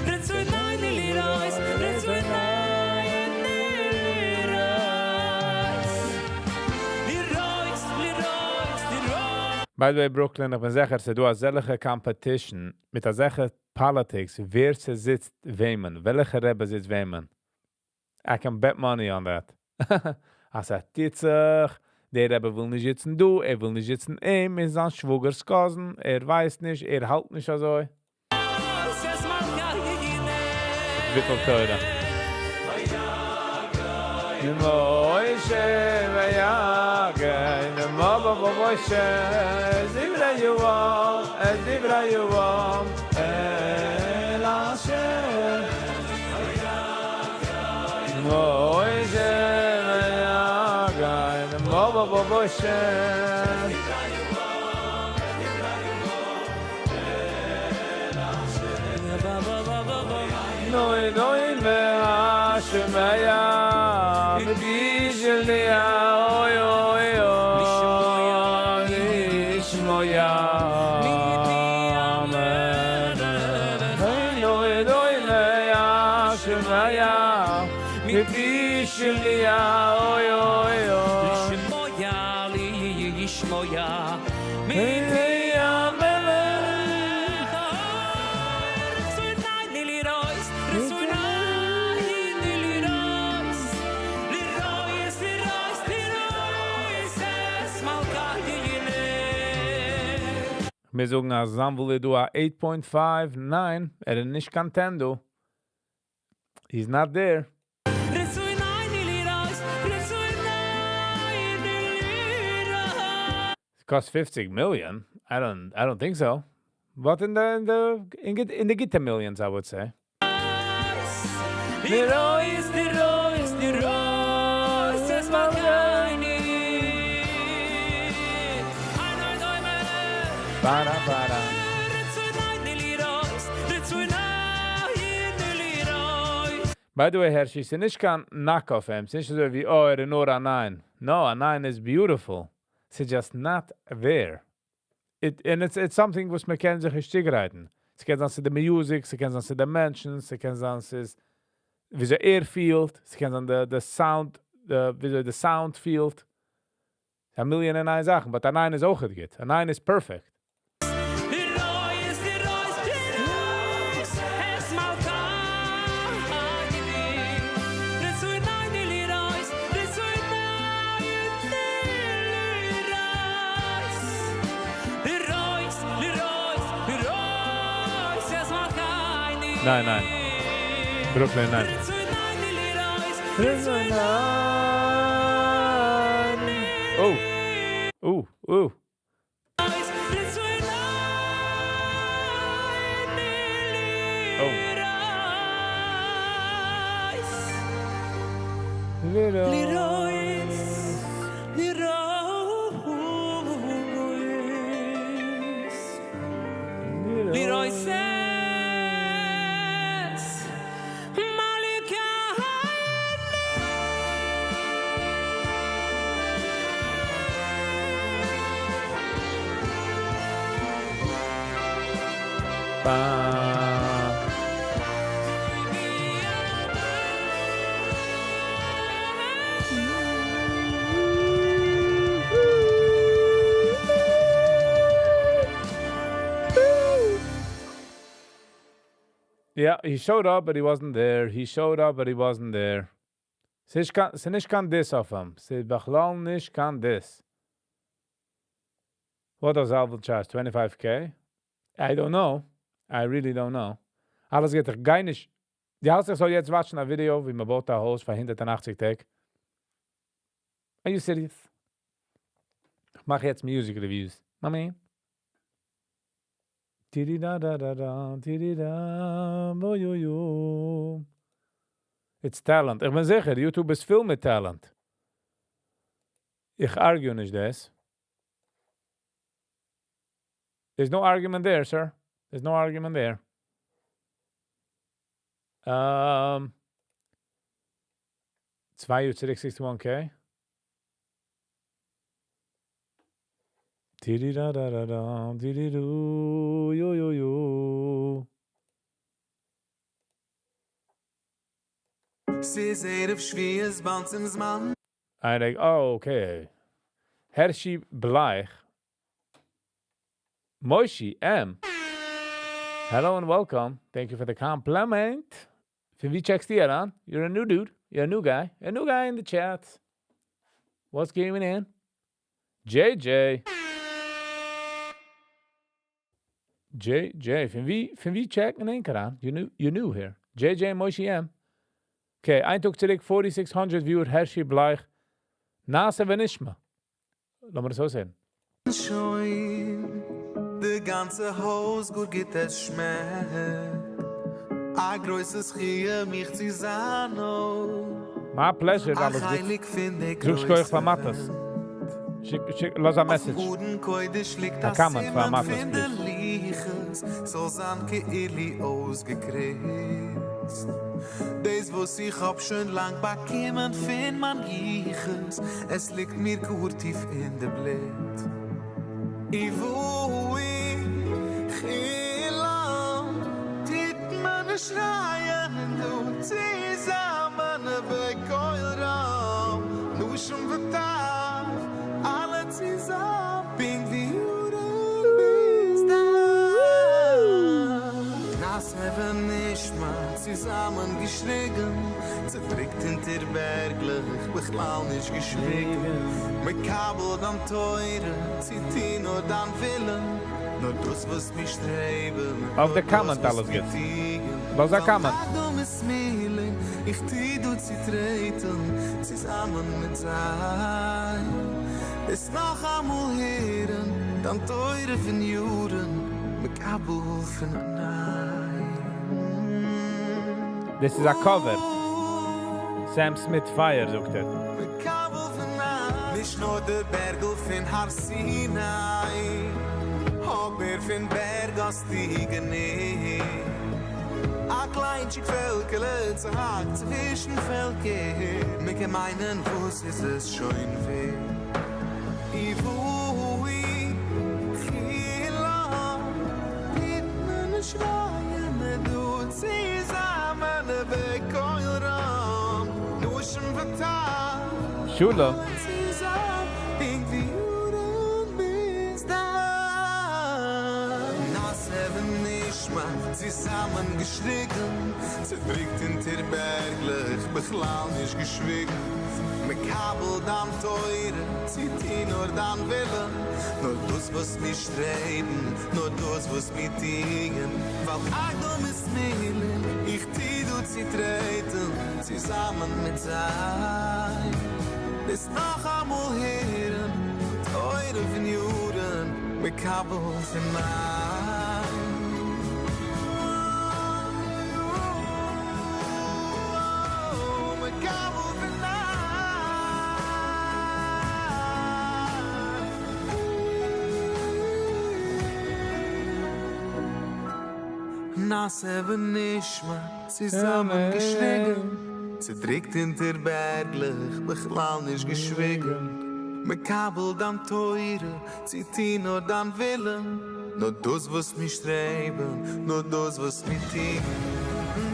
רצון עיני לראות, רצון עיני לראות, לראות, לראות, לראות. By the way, Brooklyn, איך בין זיכער, ס'איז דא אזעלכע competition מיט אזעלכע politics, ווער ס'זיצט וועמען, וועלכע רבי זיצט וועמען. I can bet money on that. אז ער טוט זיך, דער רבי וויל נישט זיצן דא, ער וויל נישט זיצן אים, איז זיין שוואגער'ס cousin, ער ווייסט נישט, ער האלט נישט אזוי. ביטול תורה. משה ויגן, משה, דברי יואל, דברי יואל, אל אשר. משה ויגן, משה. נוי נוי והשמיה מבישליה אוי אוי אוי לשמוע נוי נוי והשמיה מבישליה אוי אוי אוי לשמוע לשמוע מפי המלך רצון עיני לראות, רצון עיני לראות, לראות, לראות, לראות את מלכנו. מיר זאגן אז זאנוויל איז דא א 8.59, ער איז נישט קיין 10 דא. He's not there. רצון עיני לראות, רצון עיני לראות. It costs 50 million. I don't think so. But in the גוטע millions, I would say. לראות, לראות, לראות את מלכנו. אינו דומה. Para para. רצון עיני לראות, רצון עיני לראות. By the way, Hershey, ס'איז נישט קיין knock אויף אים. ס'איז נישט אזוי ווי, oh, ער איז נאר א 9. No, a 9 is beautiful. It's just not there. And it's something וואס מען קען זיך נישט צוגרייטן. ס'קען זיין ס'איז די music, ס'קען זיין ס'איז די מענטשן, ס'קען זיין ס'איז וויאזוי ער פילט, ס'קען זיין the sound, וויאזוי the sound פילט. A million און איין זאכן, but a 9 איז אויך גוט. A 9 is perfect. לראות, לראות, לראות את מלכנו. רצון עיני לראות, רצון עיני לראות. לראות, לראות, לראות את מלכנו. ניין, ניין. Brooklyn, ניין. רצון עיני לראות, רצון עיני Oh. Ooh, ooh. רצון עיני Oh. לראות. לראות, לראות, לראות את מלכנו. Ba. Yeah, he showed up, but he wasn't there. He showed up, but he wasn't there. ס'איז קיין, ס'איז נישט קיין diss אויף אים. ס'איז בכלל נישט קיין diss. What does Alvin charge? 25K? I don't know. I really don't know. אלעס גייט דאך גיי נישט. דו האלטסט, איך זאל יעצט watch ן א video, ווי מען בויט א הויז פאר 180 טעג? Are you serious? איך מאך יעצט music reviews. מאמי. Tiri da da da da, tiri da, bo yo yo. It's talent. איך בין זיכער, YouTube איז פול מיט talent. איך argue נישט דאס. There's no argument there, sir. There's no argument there. 2 יאר צוריק 61K. Di-di-da-da-da-dam, di-di-du, yo, yo, yo. ס'איז ערב שבועות באלד צום זמן. I like, oh, okay. Hershey Bleich. Moishi M. Hello and welcome. Thank you for the compliment. פון וואו check סטו אריין? You're a new dude. You're a new guy. A new guy in the chat. What's going in? JJ. JJ. פון וואו, פון וואו check מען אריין? You're new here. JJ Moishi M. Okay, איין טאג צוריק 4600 viewer Hershey Bleich. נעשה ונשמע. לאמיר עס אזוי זען. שוין די גאנצע הויז גוט גיט עס שמעקט א גרויסע זכיה מיך צו זיין My pleasure, א אלעס גוט. חלק פון די זאג גרויסע שכוח פאר מאטעס. שיק, שיק, לאז א message. אויפן ארון קודש ליגט א א comment פאר סימן מאטעס, פון די please. לוחות זאל זיין כאילו אויסגעקריצט דאס וואס איך האב שוין לאנג באקומען פון מיין יחוס עס ליגט מיר גאר טיף אין די בלוט ובואי כולם טוט מען שרייען דא צוזאמען בקול רם נשים וטף אלע צוזאם פונקט ווי יארן ביז דאן נעשה ונשמע צוזאמען געשריגן צעדריקט אונטער בערגלעך בכלל נישט געשוויגן מקבל דיין תורה צו טון נאר דיין ווילן נאר דאס וואס מיר שטרעבן אויף די נאר דאס comment וואס אלעס מיר גוט. טוען לאז א comment. איך טו דא צוטרעטן צוזאמען מיט זיי עס נאך אמאל הערן דיין תורה פון יארן מקבל פון ניי. This is a cover. Sam Smith Fire, זאגט ער. מקבל פון ניי. נישט נאר דער בערגל פון הר סיני אבער פון בערג האסטו גענוג א קליינטשיק פעלקעלע צעהאקט צווישן פעלקער מ'קען מיינען וואס איז עס שוין ווערט ובואי כולם טוט מען שרייען דא צוזאמען בקול רם נשים וטף שולע. צוזאם פונקט ווי יארן ביז דאן נעשה ונשמע צוזאמען געשריגן צעדריקט אונטער בערגלעך בכלל נישט געשוויגן מקבל דיין תורה צו טון נאר דיין ווילן נאר דאס וואס מיר שטרעבן נאר דאס וואס מיר טוען ווייל אקדמות מילין איך טו דא צוטרעטן צוזאמען מיט זיי דאס נאך אמאל הערן תורה פון יארן מקבל פון ניי. מקבל פון ניי. נעשה ונשמע צוזאמען געשריגן צעדריקט אונטער בערגלעך בכלל נישט געשוויגן מקבל דיין תורה צו טון נאר דיין ווילן נאר דאס וואס מיר שטרעבן נאר דאס וואס מיר טוען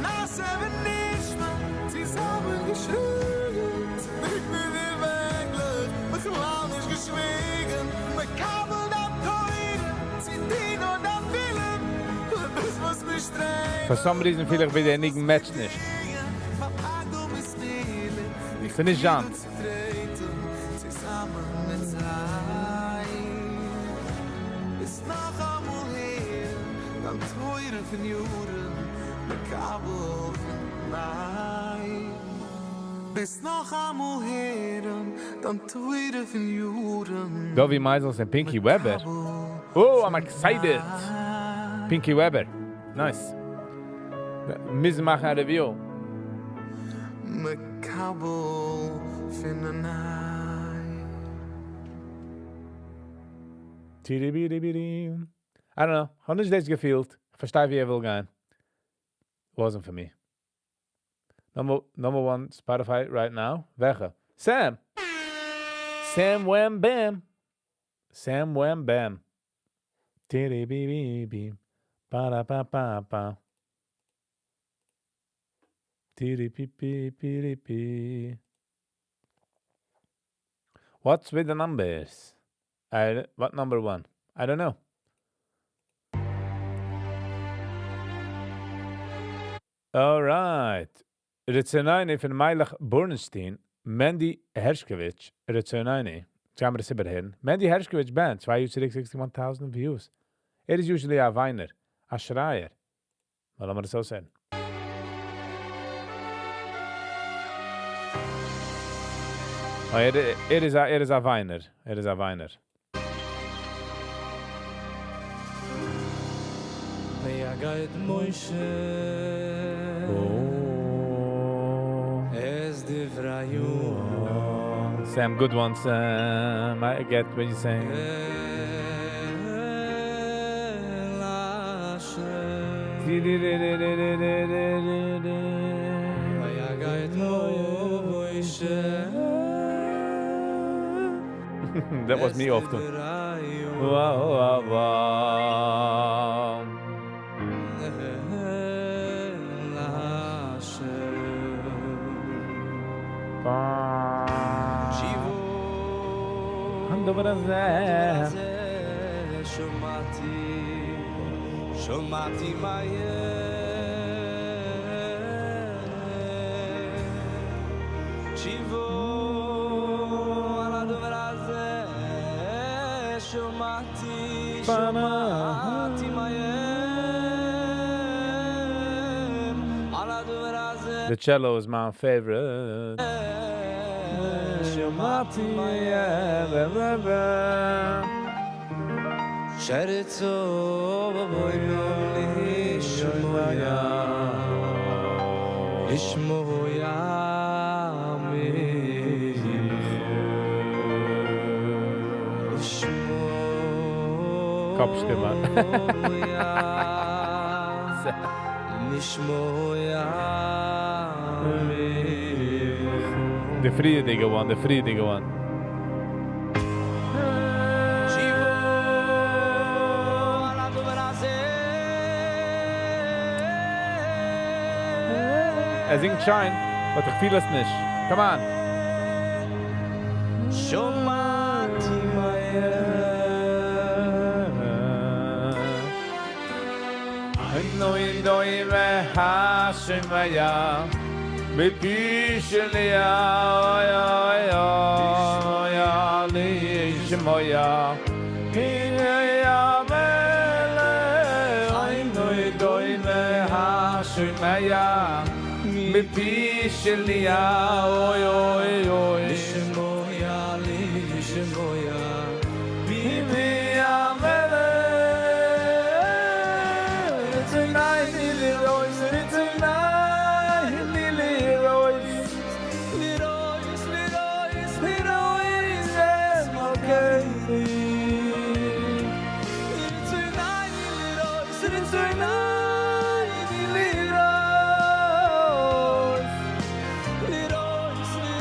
נעשה ונשמע צוזאמען געשריגן צעדריקט אונטער בערגלעך בכלל נישט געשוויגן מקבל דיין תורה צו טון נאר דיין ווילן נאר דאס וואס מיר שטרעבן For some reason feel איך ווי דער ניגון match נישט. ס'איז נישט זשאנט. צוזאמען מיט זיי איז נאך אמאל הערן דיין תורה פון יארן מקבל פון ניי ביז נאך אמאל הערן דיין תורה פון יארן Dovi Meisels and Pinky Weber. Oh, I'm excited. Pinky Weber. Nice. מוזן מאכן א review. מקבל פון ניי. I don't know. האב נישט דאס געפילט. איך פארשטיי ווי ער וויל גיין. Wasn't for me. Number one Spotify right now. וועלכע? Sam. Sam Wham Bam. Sam Wham Bam. Tiri bi bi bi. Ba da ba ba ba. Tiri pi pi pi pi. What's with the numbers? What number one? I don't know. All right. רצוניני פון Meilech Bernstein, Mendy Hershkovich, רצוניני. לאמיר עס איבערהערן. Mendy Hershkovich Band, 261,000 views. ער איז usually א וויינער, א שרייער. אבער לאמיר עס אויסהערן. Oh, ער איז א וויינער. ער איז א וויינער. ויגד משה Oh. את דברי Sam, good one, Sam. I get what you're saying. אל השם. ויגד משה That was me often. Wow. אל השם. הקשיבו הדבר הזה. שמעתי, שמעתי מהר. הקשיבו על הדבר הזה, שמעתי, שמעתי מהר. על הדבר הזה, The cello is my favorite. שמעתי מהר. שרצו לשמוע, לשמוע ממך. לשמוע קאפשטימע. לשמוע ממך. The פריערדיגע one, the פריערדיגע one. הקשיבו על הדבר הזה. ער זינגט שיין, אבער איך פיל עס נישט. Come on. שמעתי מהר. אינו דוי והשמיה מפי שלי יא יא יא לי שמויה הנה המלך אינו דוי והשמיה מפי שלי אוי אוי אוי לשמוע, לשמוע, ביבי המלך רצוני לרויס רצוני לרויס לרויס, לרויס, לרויס es מלכני רצוני לרויס, רצוני לרויס לרויס,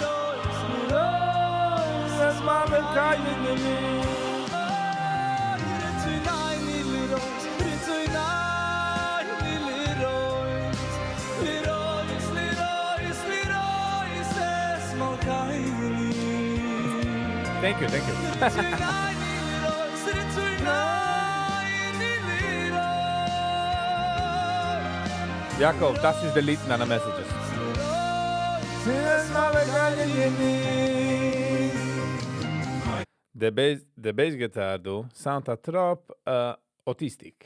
לרויס, לרויס, es מלכני רצוני לרויס, רצוני לרויס, לרויס, לרויס, לרויס, es מלכני. Thank you, thank you. רצוני לרויס, רצוני לרויס. Jakob, דאס איז delete דיינע messages. Es מלכני The bass guitar דא sound א טראפ autistic.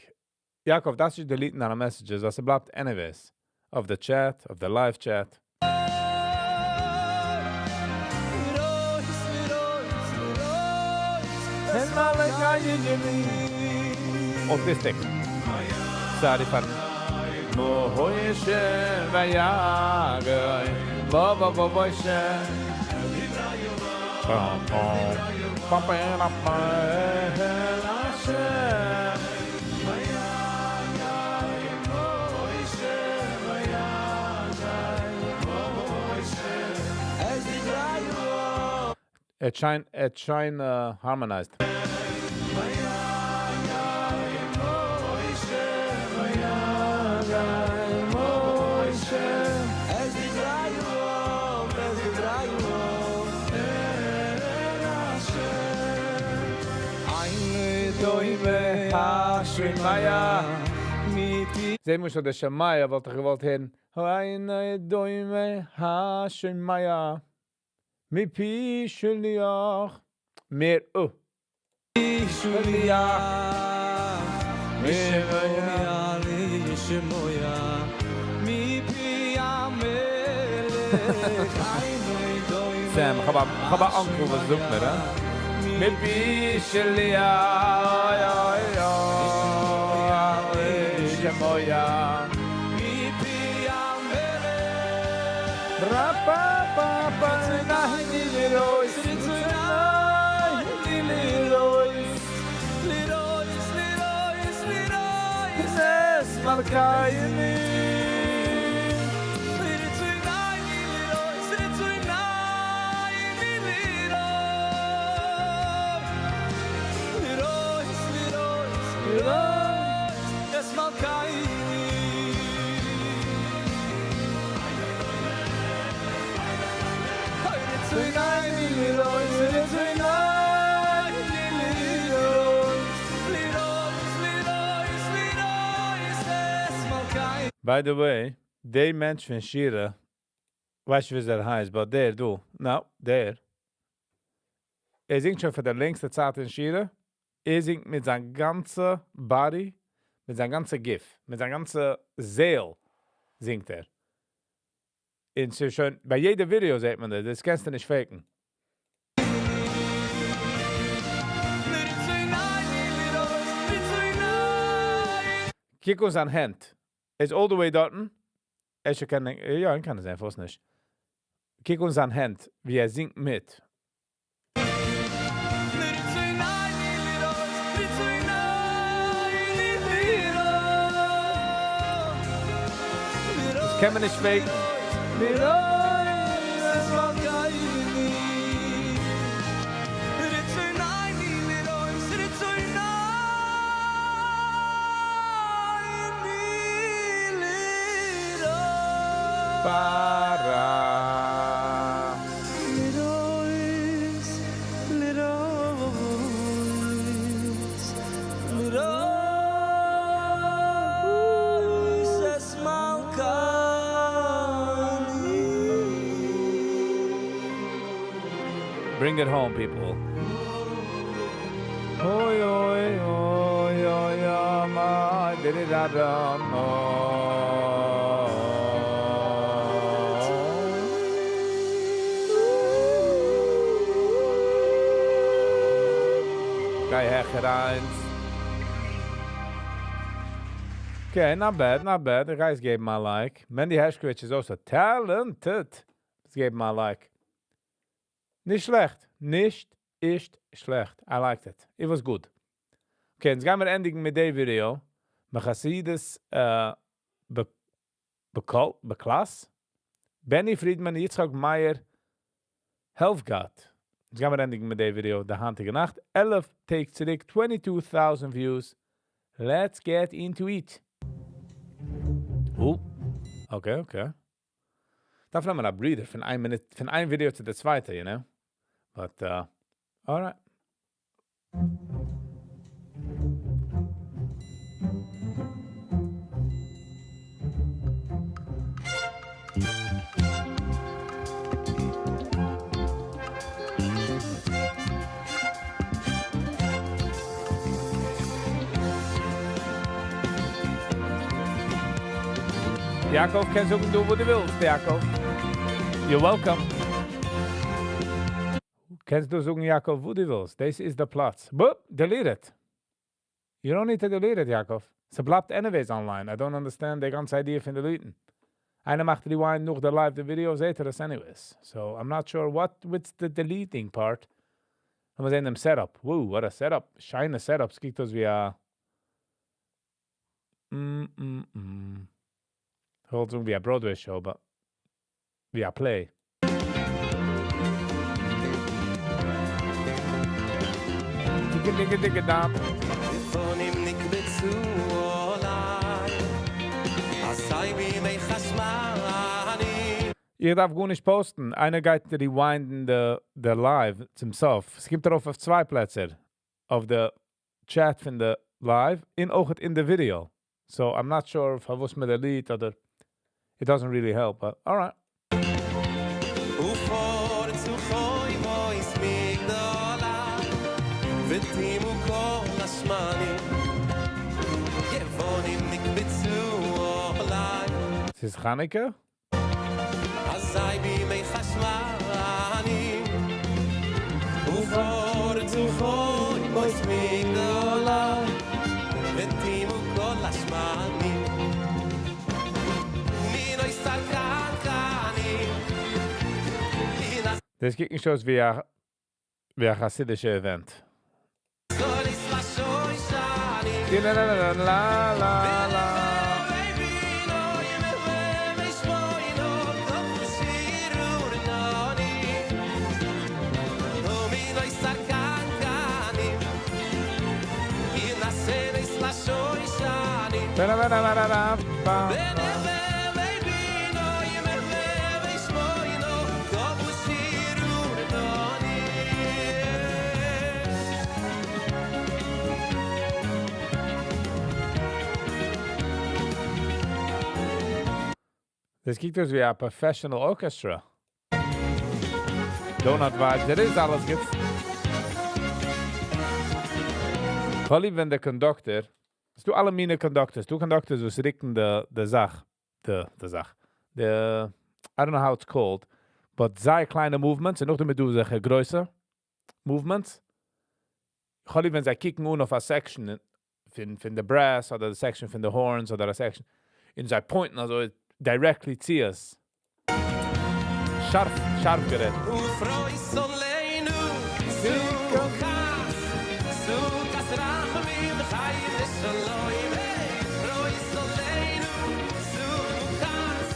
Jakob, דאס איז delete דיינע messages, וואס עס בלייבט anyways. Of the chat, of the live chat. לרויס, לרויס, לרויס, Es מלכני Autistic. Sorry פאר מוישה ויגוי bo bo bo מוישה פam pam pam pam pam. השם ויגל משה ויגל משה את דברי ער האט שיין, ער האט שיין harmonized. ויגל משה ויגל משה את דברי את דברי אל השם אין דומה השומע מפי זעה מיר שוין דער שומע וואלט איך געוואלט הערן אין דומה השומע מפי שליח מער אה. שליח משמוע לשמוע מפי המלך אין דומה Sam, איך האב א, איך האב א uncle וואס זאגט מיר, הא? מפי שליח אוי אוי שמוע מפי המלך רא פא פא פא עיני לראות עיני לראות לראות לראות לראות את מלכנו רצון עיני לראות רצון עיני לראות לראות לראות לראות את מלכנו רצון עיני לראות רצון עיני לראות לראות לראות לראות את מלכנו By the way, דער מענטש פון שירה, ווייסט ווי ער הייסט, but דער דא, no, דער, ער זינגט שוין פאר די לענגסטע צייט אין שירה, ער זינגט מיט זיין גאנצע body, מיט זיין גאנצע גוף, מיט זיין גאנצע זעל זינגט ער. און ס'איז שוין, ביי יעדע video זעט מען דאס, דאס קענסטו נישט fake ן. קוק אן זיין הענט. ער איז all the way דארטן. אפשר קען איך, יא, איך קען עס זען, פארוואס נישט. קוק אן זיין הענט, ווי ער זינגט מיט. דאס קען מען נישט fake ן. פארא. Bring it home, people. Oy, oy, oy, oy, oy, di, da, da, oh. גיי העכער איינס. Okay, not bad, not bad. The guys gave him a like. Mendy Hershkovich is also talented. Let's give him a like. נישט שלעכט. נישט אישט שלעכט. I liked it. It was good. Okay, יעצט גייען מיר ענדיגן מיט די video. מחסידות בקלאס. Benny Friedman, Yitzchak Meyer, Helfgott. יעצט גייען מיר ענדיגן מיט די video די היינטיגע נאכט. 11 טעג צוריק, 22,000 views. Let's get into it. Oh, okay, okay. דארף נעמען א breather פון איין מינוט, פון איין video צו די צווייטע, you know? But, alright. יעקב, קענסט זאגן דו וואס דו ווילסט, יעקב. You're welcome. קענסט דו זאגן, יעקב, וואס דו ווילסט. This is the פלאץ. But, delete it. You don't need to delete it, יעקב. ס'בלייבט anyways online. I don't understand די גאנצע idea פון delete ן. איינער מאכט rewind נאך די live, די video, זעט ער עס anyways. So, I'm not sure what, what's the deleting part. לאמיר זען דעם setup. Wow, what a setup. שיינע setup. ס'קוקט אויס ווי א האלט ווי א Broadway show, but ווי א play. דיקע, דיקע, דיקע, דאם. יוונים נקבצו עלי, אזי בימי חשמני. איר דארפט גארנישט post ן. איינער גייט rewind ן די live צום סוף. עס קומט ארויף אויף צוויי פלעצער. אויף די chat פון די live און אויך אין די video. So I'm not sure פארוואס מען delete אדער it doesn't really help, but alright. ופרצו חומות מגדלי, ותימו כל השמנים, יוונים נקבצו עלי. ס'איז חנוכה? אזי בימי חשמנים, ופרצו חומות מגדלי, ותימו כל השמנים. מינוי סרקן דאס קוקט נישט אויס ווי א חסידישע event. La la la la la. Ba ba ba ba ba ba. דאס קוקט אויס ווי א professional orchestra. Donut vibes, דאס איז אלעס גוט. כ'האב ליב ווען דער conductor, ס'דא אלע מיני conductors, ס'דא conductors וואס רוקן די זאך, די זאך. I don't know how it's called, but זייער קליינע movements, און נאכדעם איז דא אזעלכע גרויסע movements. כ'האב ליב ווען זיי קוקן אן אויף א section פון the brass אדער the section פון the horns אדער א section, און זיי point ן אזוי directly צו עס. שארף, שארף גערעדט. ופרוס עלינו סוכת, סוכת רחמים וחיים ושלום. פרוס עלינו סוכת,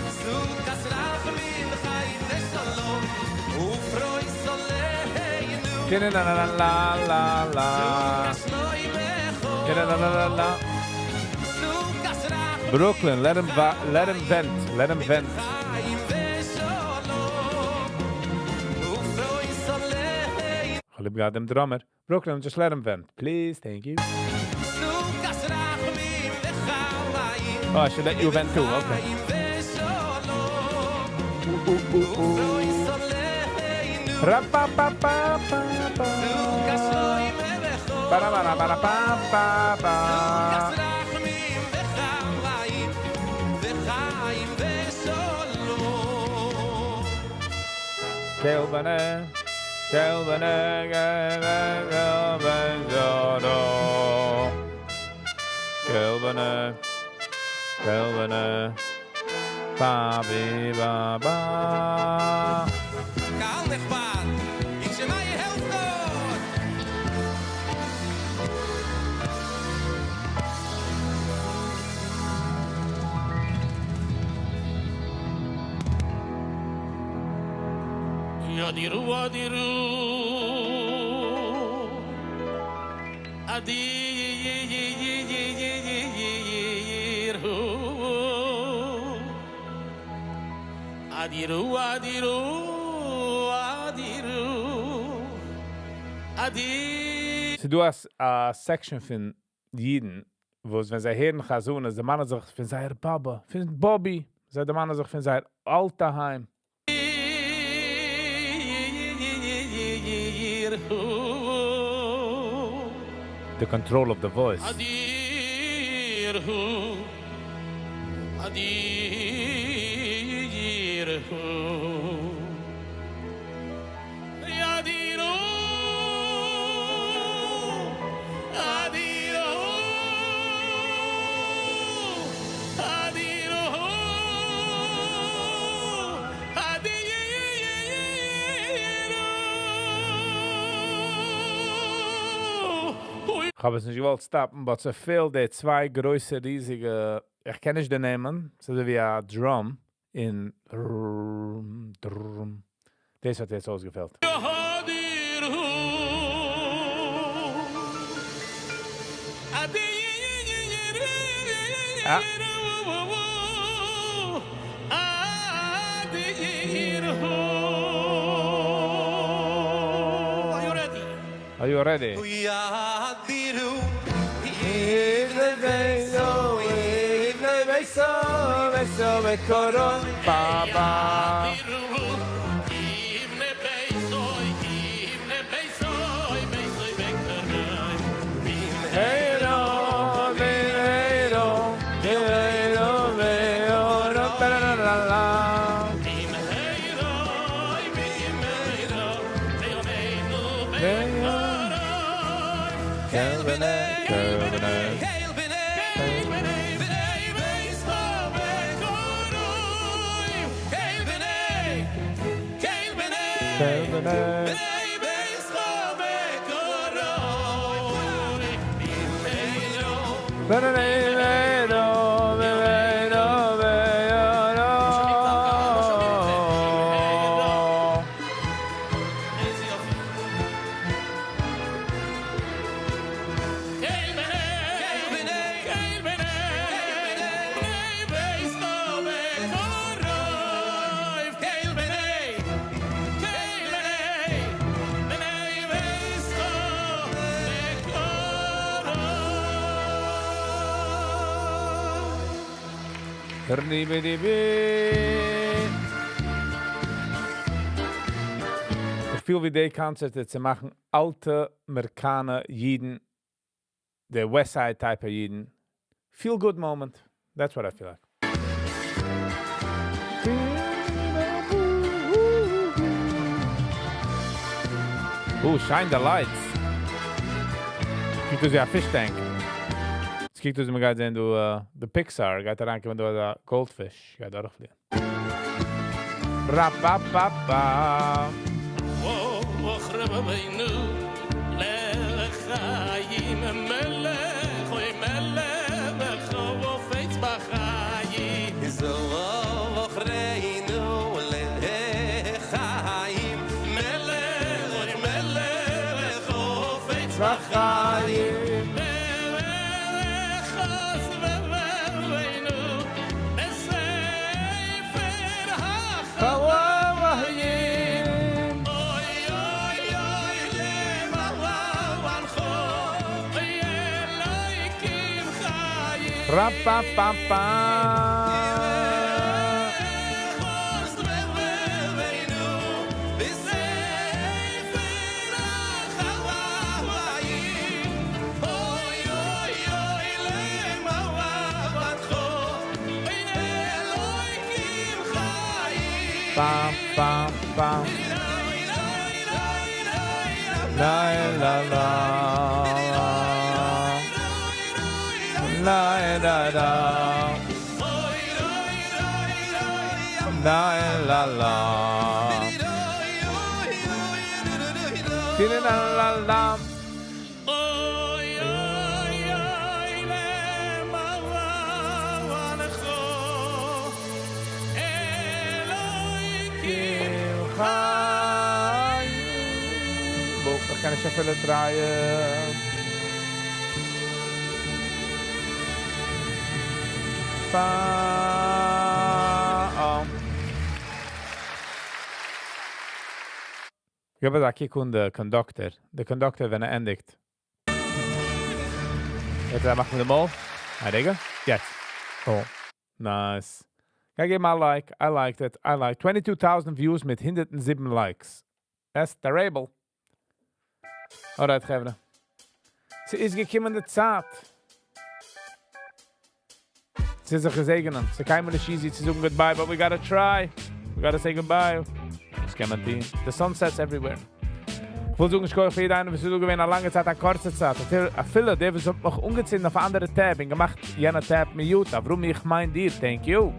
סוכת רחמים וחיים ושלום. ופרוס עלינו La la la la la. סוכת שלומך. La la la la la. סוכת רחמים Brooklyn, let him vent, let him vent. וחיים ושלום. ופרוס עלינו כ'האב געהאט דעם drummer. Brooklyn, just let him vent. Please, thank you. סוכת רחמים וחיים Oh, I should let you vent too, okay. וחיים ושלום. Ooh, ooh, ooh, ooh. ופרוס עלינו Ra-pa-pa-pa-pa-pa. סוכת שלומך. Ba-da-ba-da-ba-da-pa-pa-pa. סוכת רחמים וחיים וחיים ושלום. קעלבענע, קעלבענע, קעלבענע, קעלבענע, קעלבענע, ba bi ba ba. קהל נכבד, איך שמע יהלף גאט. אדירו אדירו אדירו אדירו אדירו אדירו אדיר ס'דא א section פון אידן, וואס ווען זיי הערן חזנות, דערמאנען זיך פון זייער באבע, פון באבי, זיי דערמאנען זיך פון זייער אלטע היים. The control of the voice. אדירו אדירו אדירו אדירו אדירו אדירו. כ'האב עס נישט געוואלט stop ן, but ס'פעלט די צוויי גרויסע ריזיגע, איך קען נישט די נעמען, ס'איז אזוי ווי א drum, און דררררם דרררם, דאס האט יעצט אויסגעפעלט. אה. Are you ready? איך פיל ווי די קאנצערט איז צו מאכן אלטע אמעריקאנע אידן, די West Side type of אידן, feel good moment, that's what I feel like. Oh, shine the lights. קוקט אויס ווי א fish tank. עס קוקט אויס ווי מ'גייט זען דא די Pixar גייט אריינקומען דא אזא goldfish גייט דורכפליען. ראפאפאפא. ראפאפאפא. פאם פאם פאם. לא לא לא. לא לא לא. לא לא לא. לא לא. איך קען נישט אפילו try ען. פאם. גיב א קוק אן די conductor. די conductor ווען ער ענדיגט. יעצט מאכן מיר די מויל. א רגע. יעצט. Oh, nice. גיי געב מיר א like. I liked it. I like. 22,000 views מיט 107 likes. That's terrible. Alright, חברה. ס'איז געקומען די צייט. ס'איז זיך געזעגענען. ס'איז קיינמאל נישט easy צו זאגן goodbye, but we gotta try. We gotta say goodbye. דאס קען מען טון. The sun sets everywhere. איך וויל זאגן, שכוח פאר יעדער איינער, וואס איז דא געווען א לאנגע צייט, א קורצע צייט. אפילו דער, וואס האט נאך אנגעצינדן אויף אנדערע tab און געמאכט יענע tab mute. אברהם, איך מיין דיר. Thank you.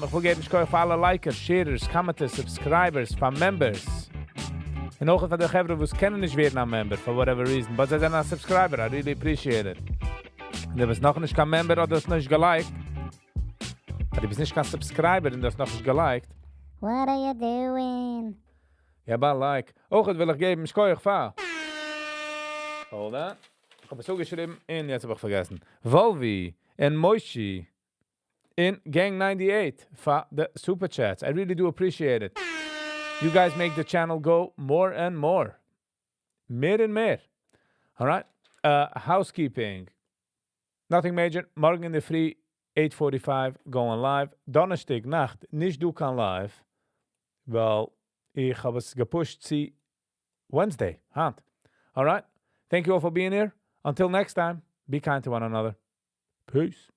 איך וויל געבן שכוח פאר אלע likers, sharers, commenters, subscribers, פאר members. און אויך פאר די חברה וואס קענען נישט ווערן א member, for whatever reason, but זיי זענען א subscriber, I really appreciate it. און דו ביסט נאך נישט קיין member אדער דו האסט נישט געliked, אדער דו ביסט נישט קיין subscriber און דו האסט נאך נישט געliked, What are you doing? געב א like. אויך וויל איך געבן, שכוח פאר. Hold on. איך האב עס אזוי געשריבן, און יעצט האב איך פארגעסן. Volvi און Moishi און Gang 98 פאר the super chats. I really do appreciate it. You guys make the channel go more and more. מער און מער. All right. Housekeeping. Nothing major. מארגן אין דער פרי, 8:45, going live. דאנערשטאג נאכט, נישט דא קיין live. ווייל איך האב עס געpushed צו Wednesday. היינט. All right. Thank you all for being here. Until next time, be kind to one another. Peace.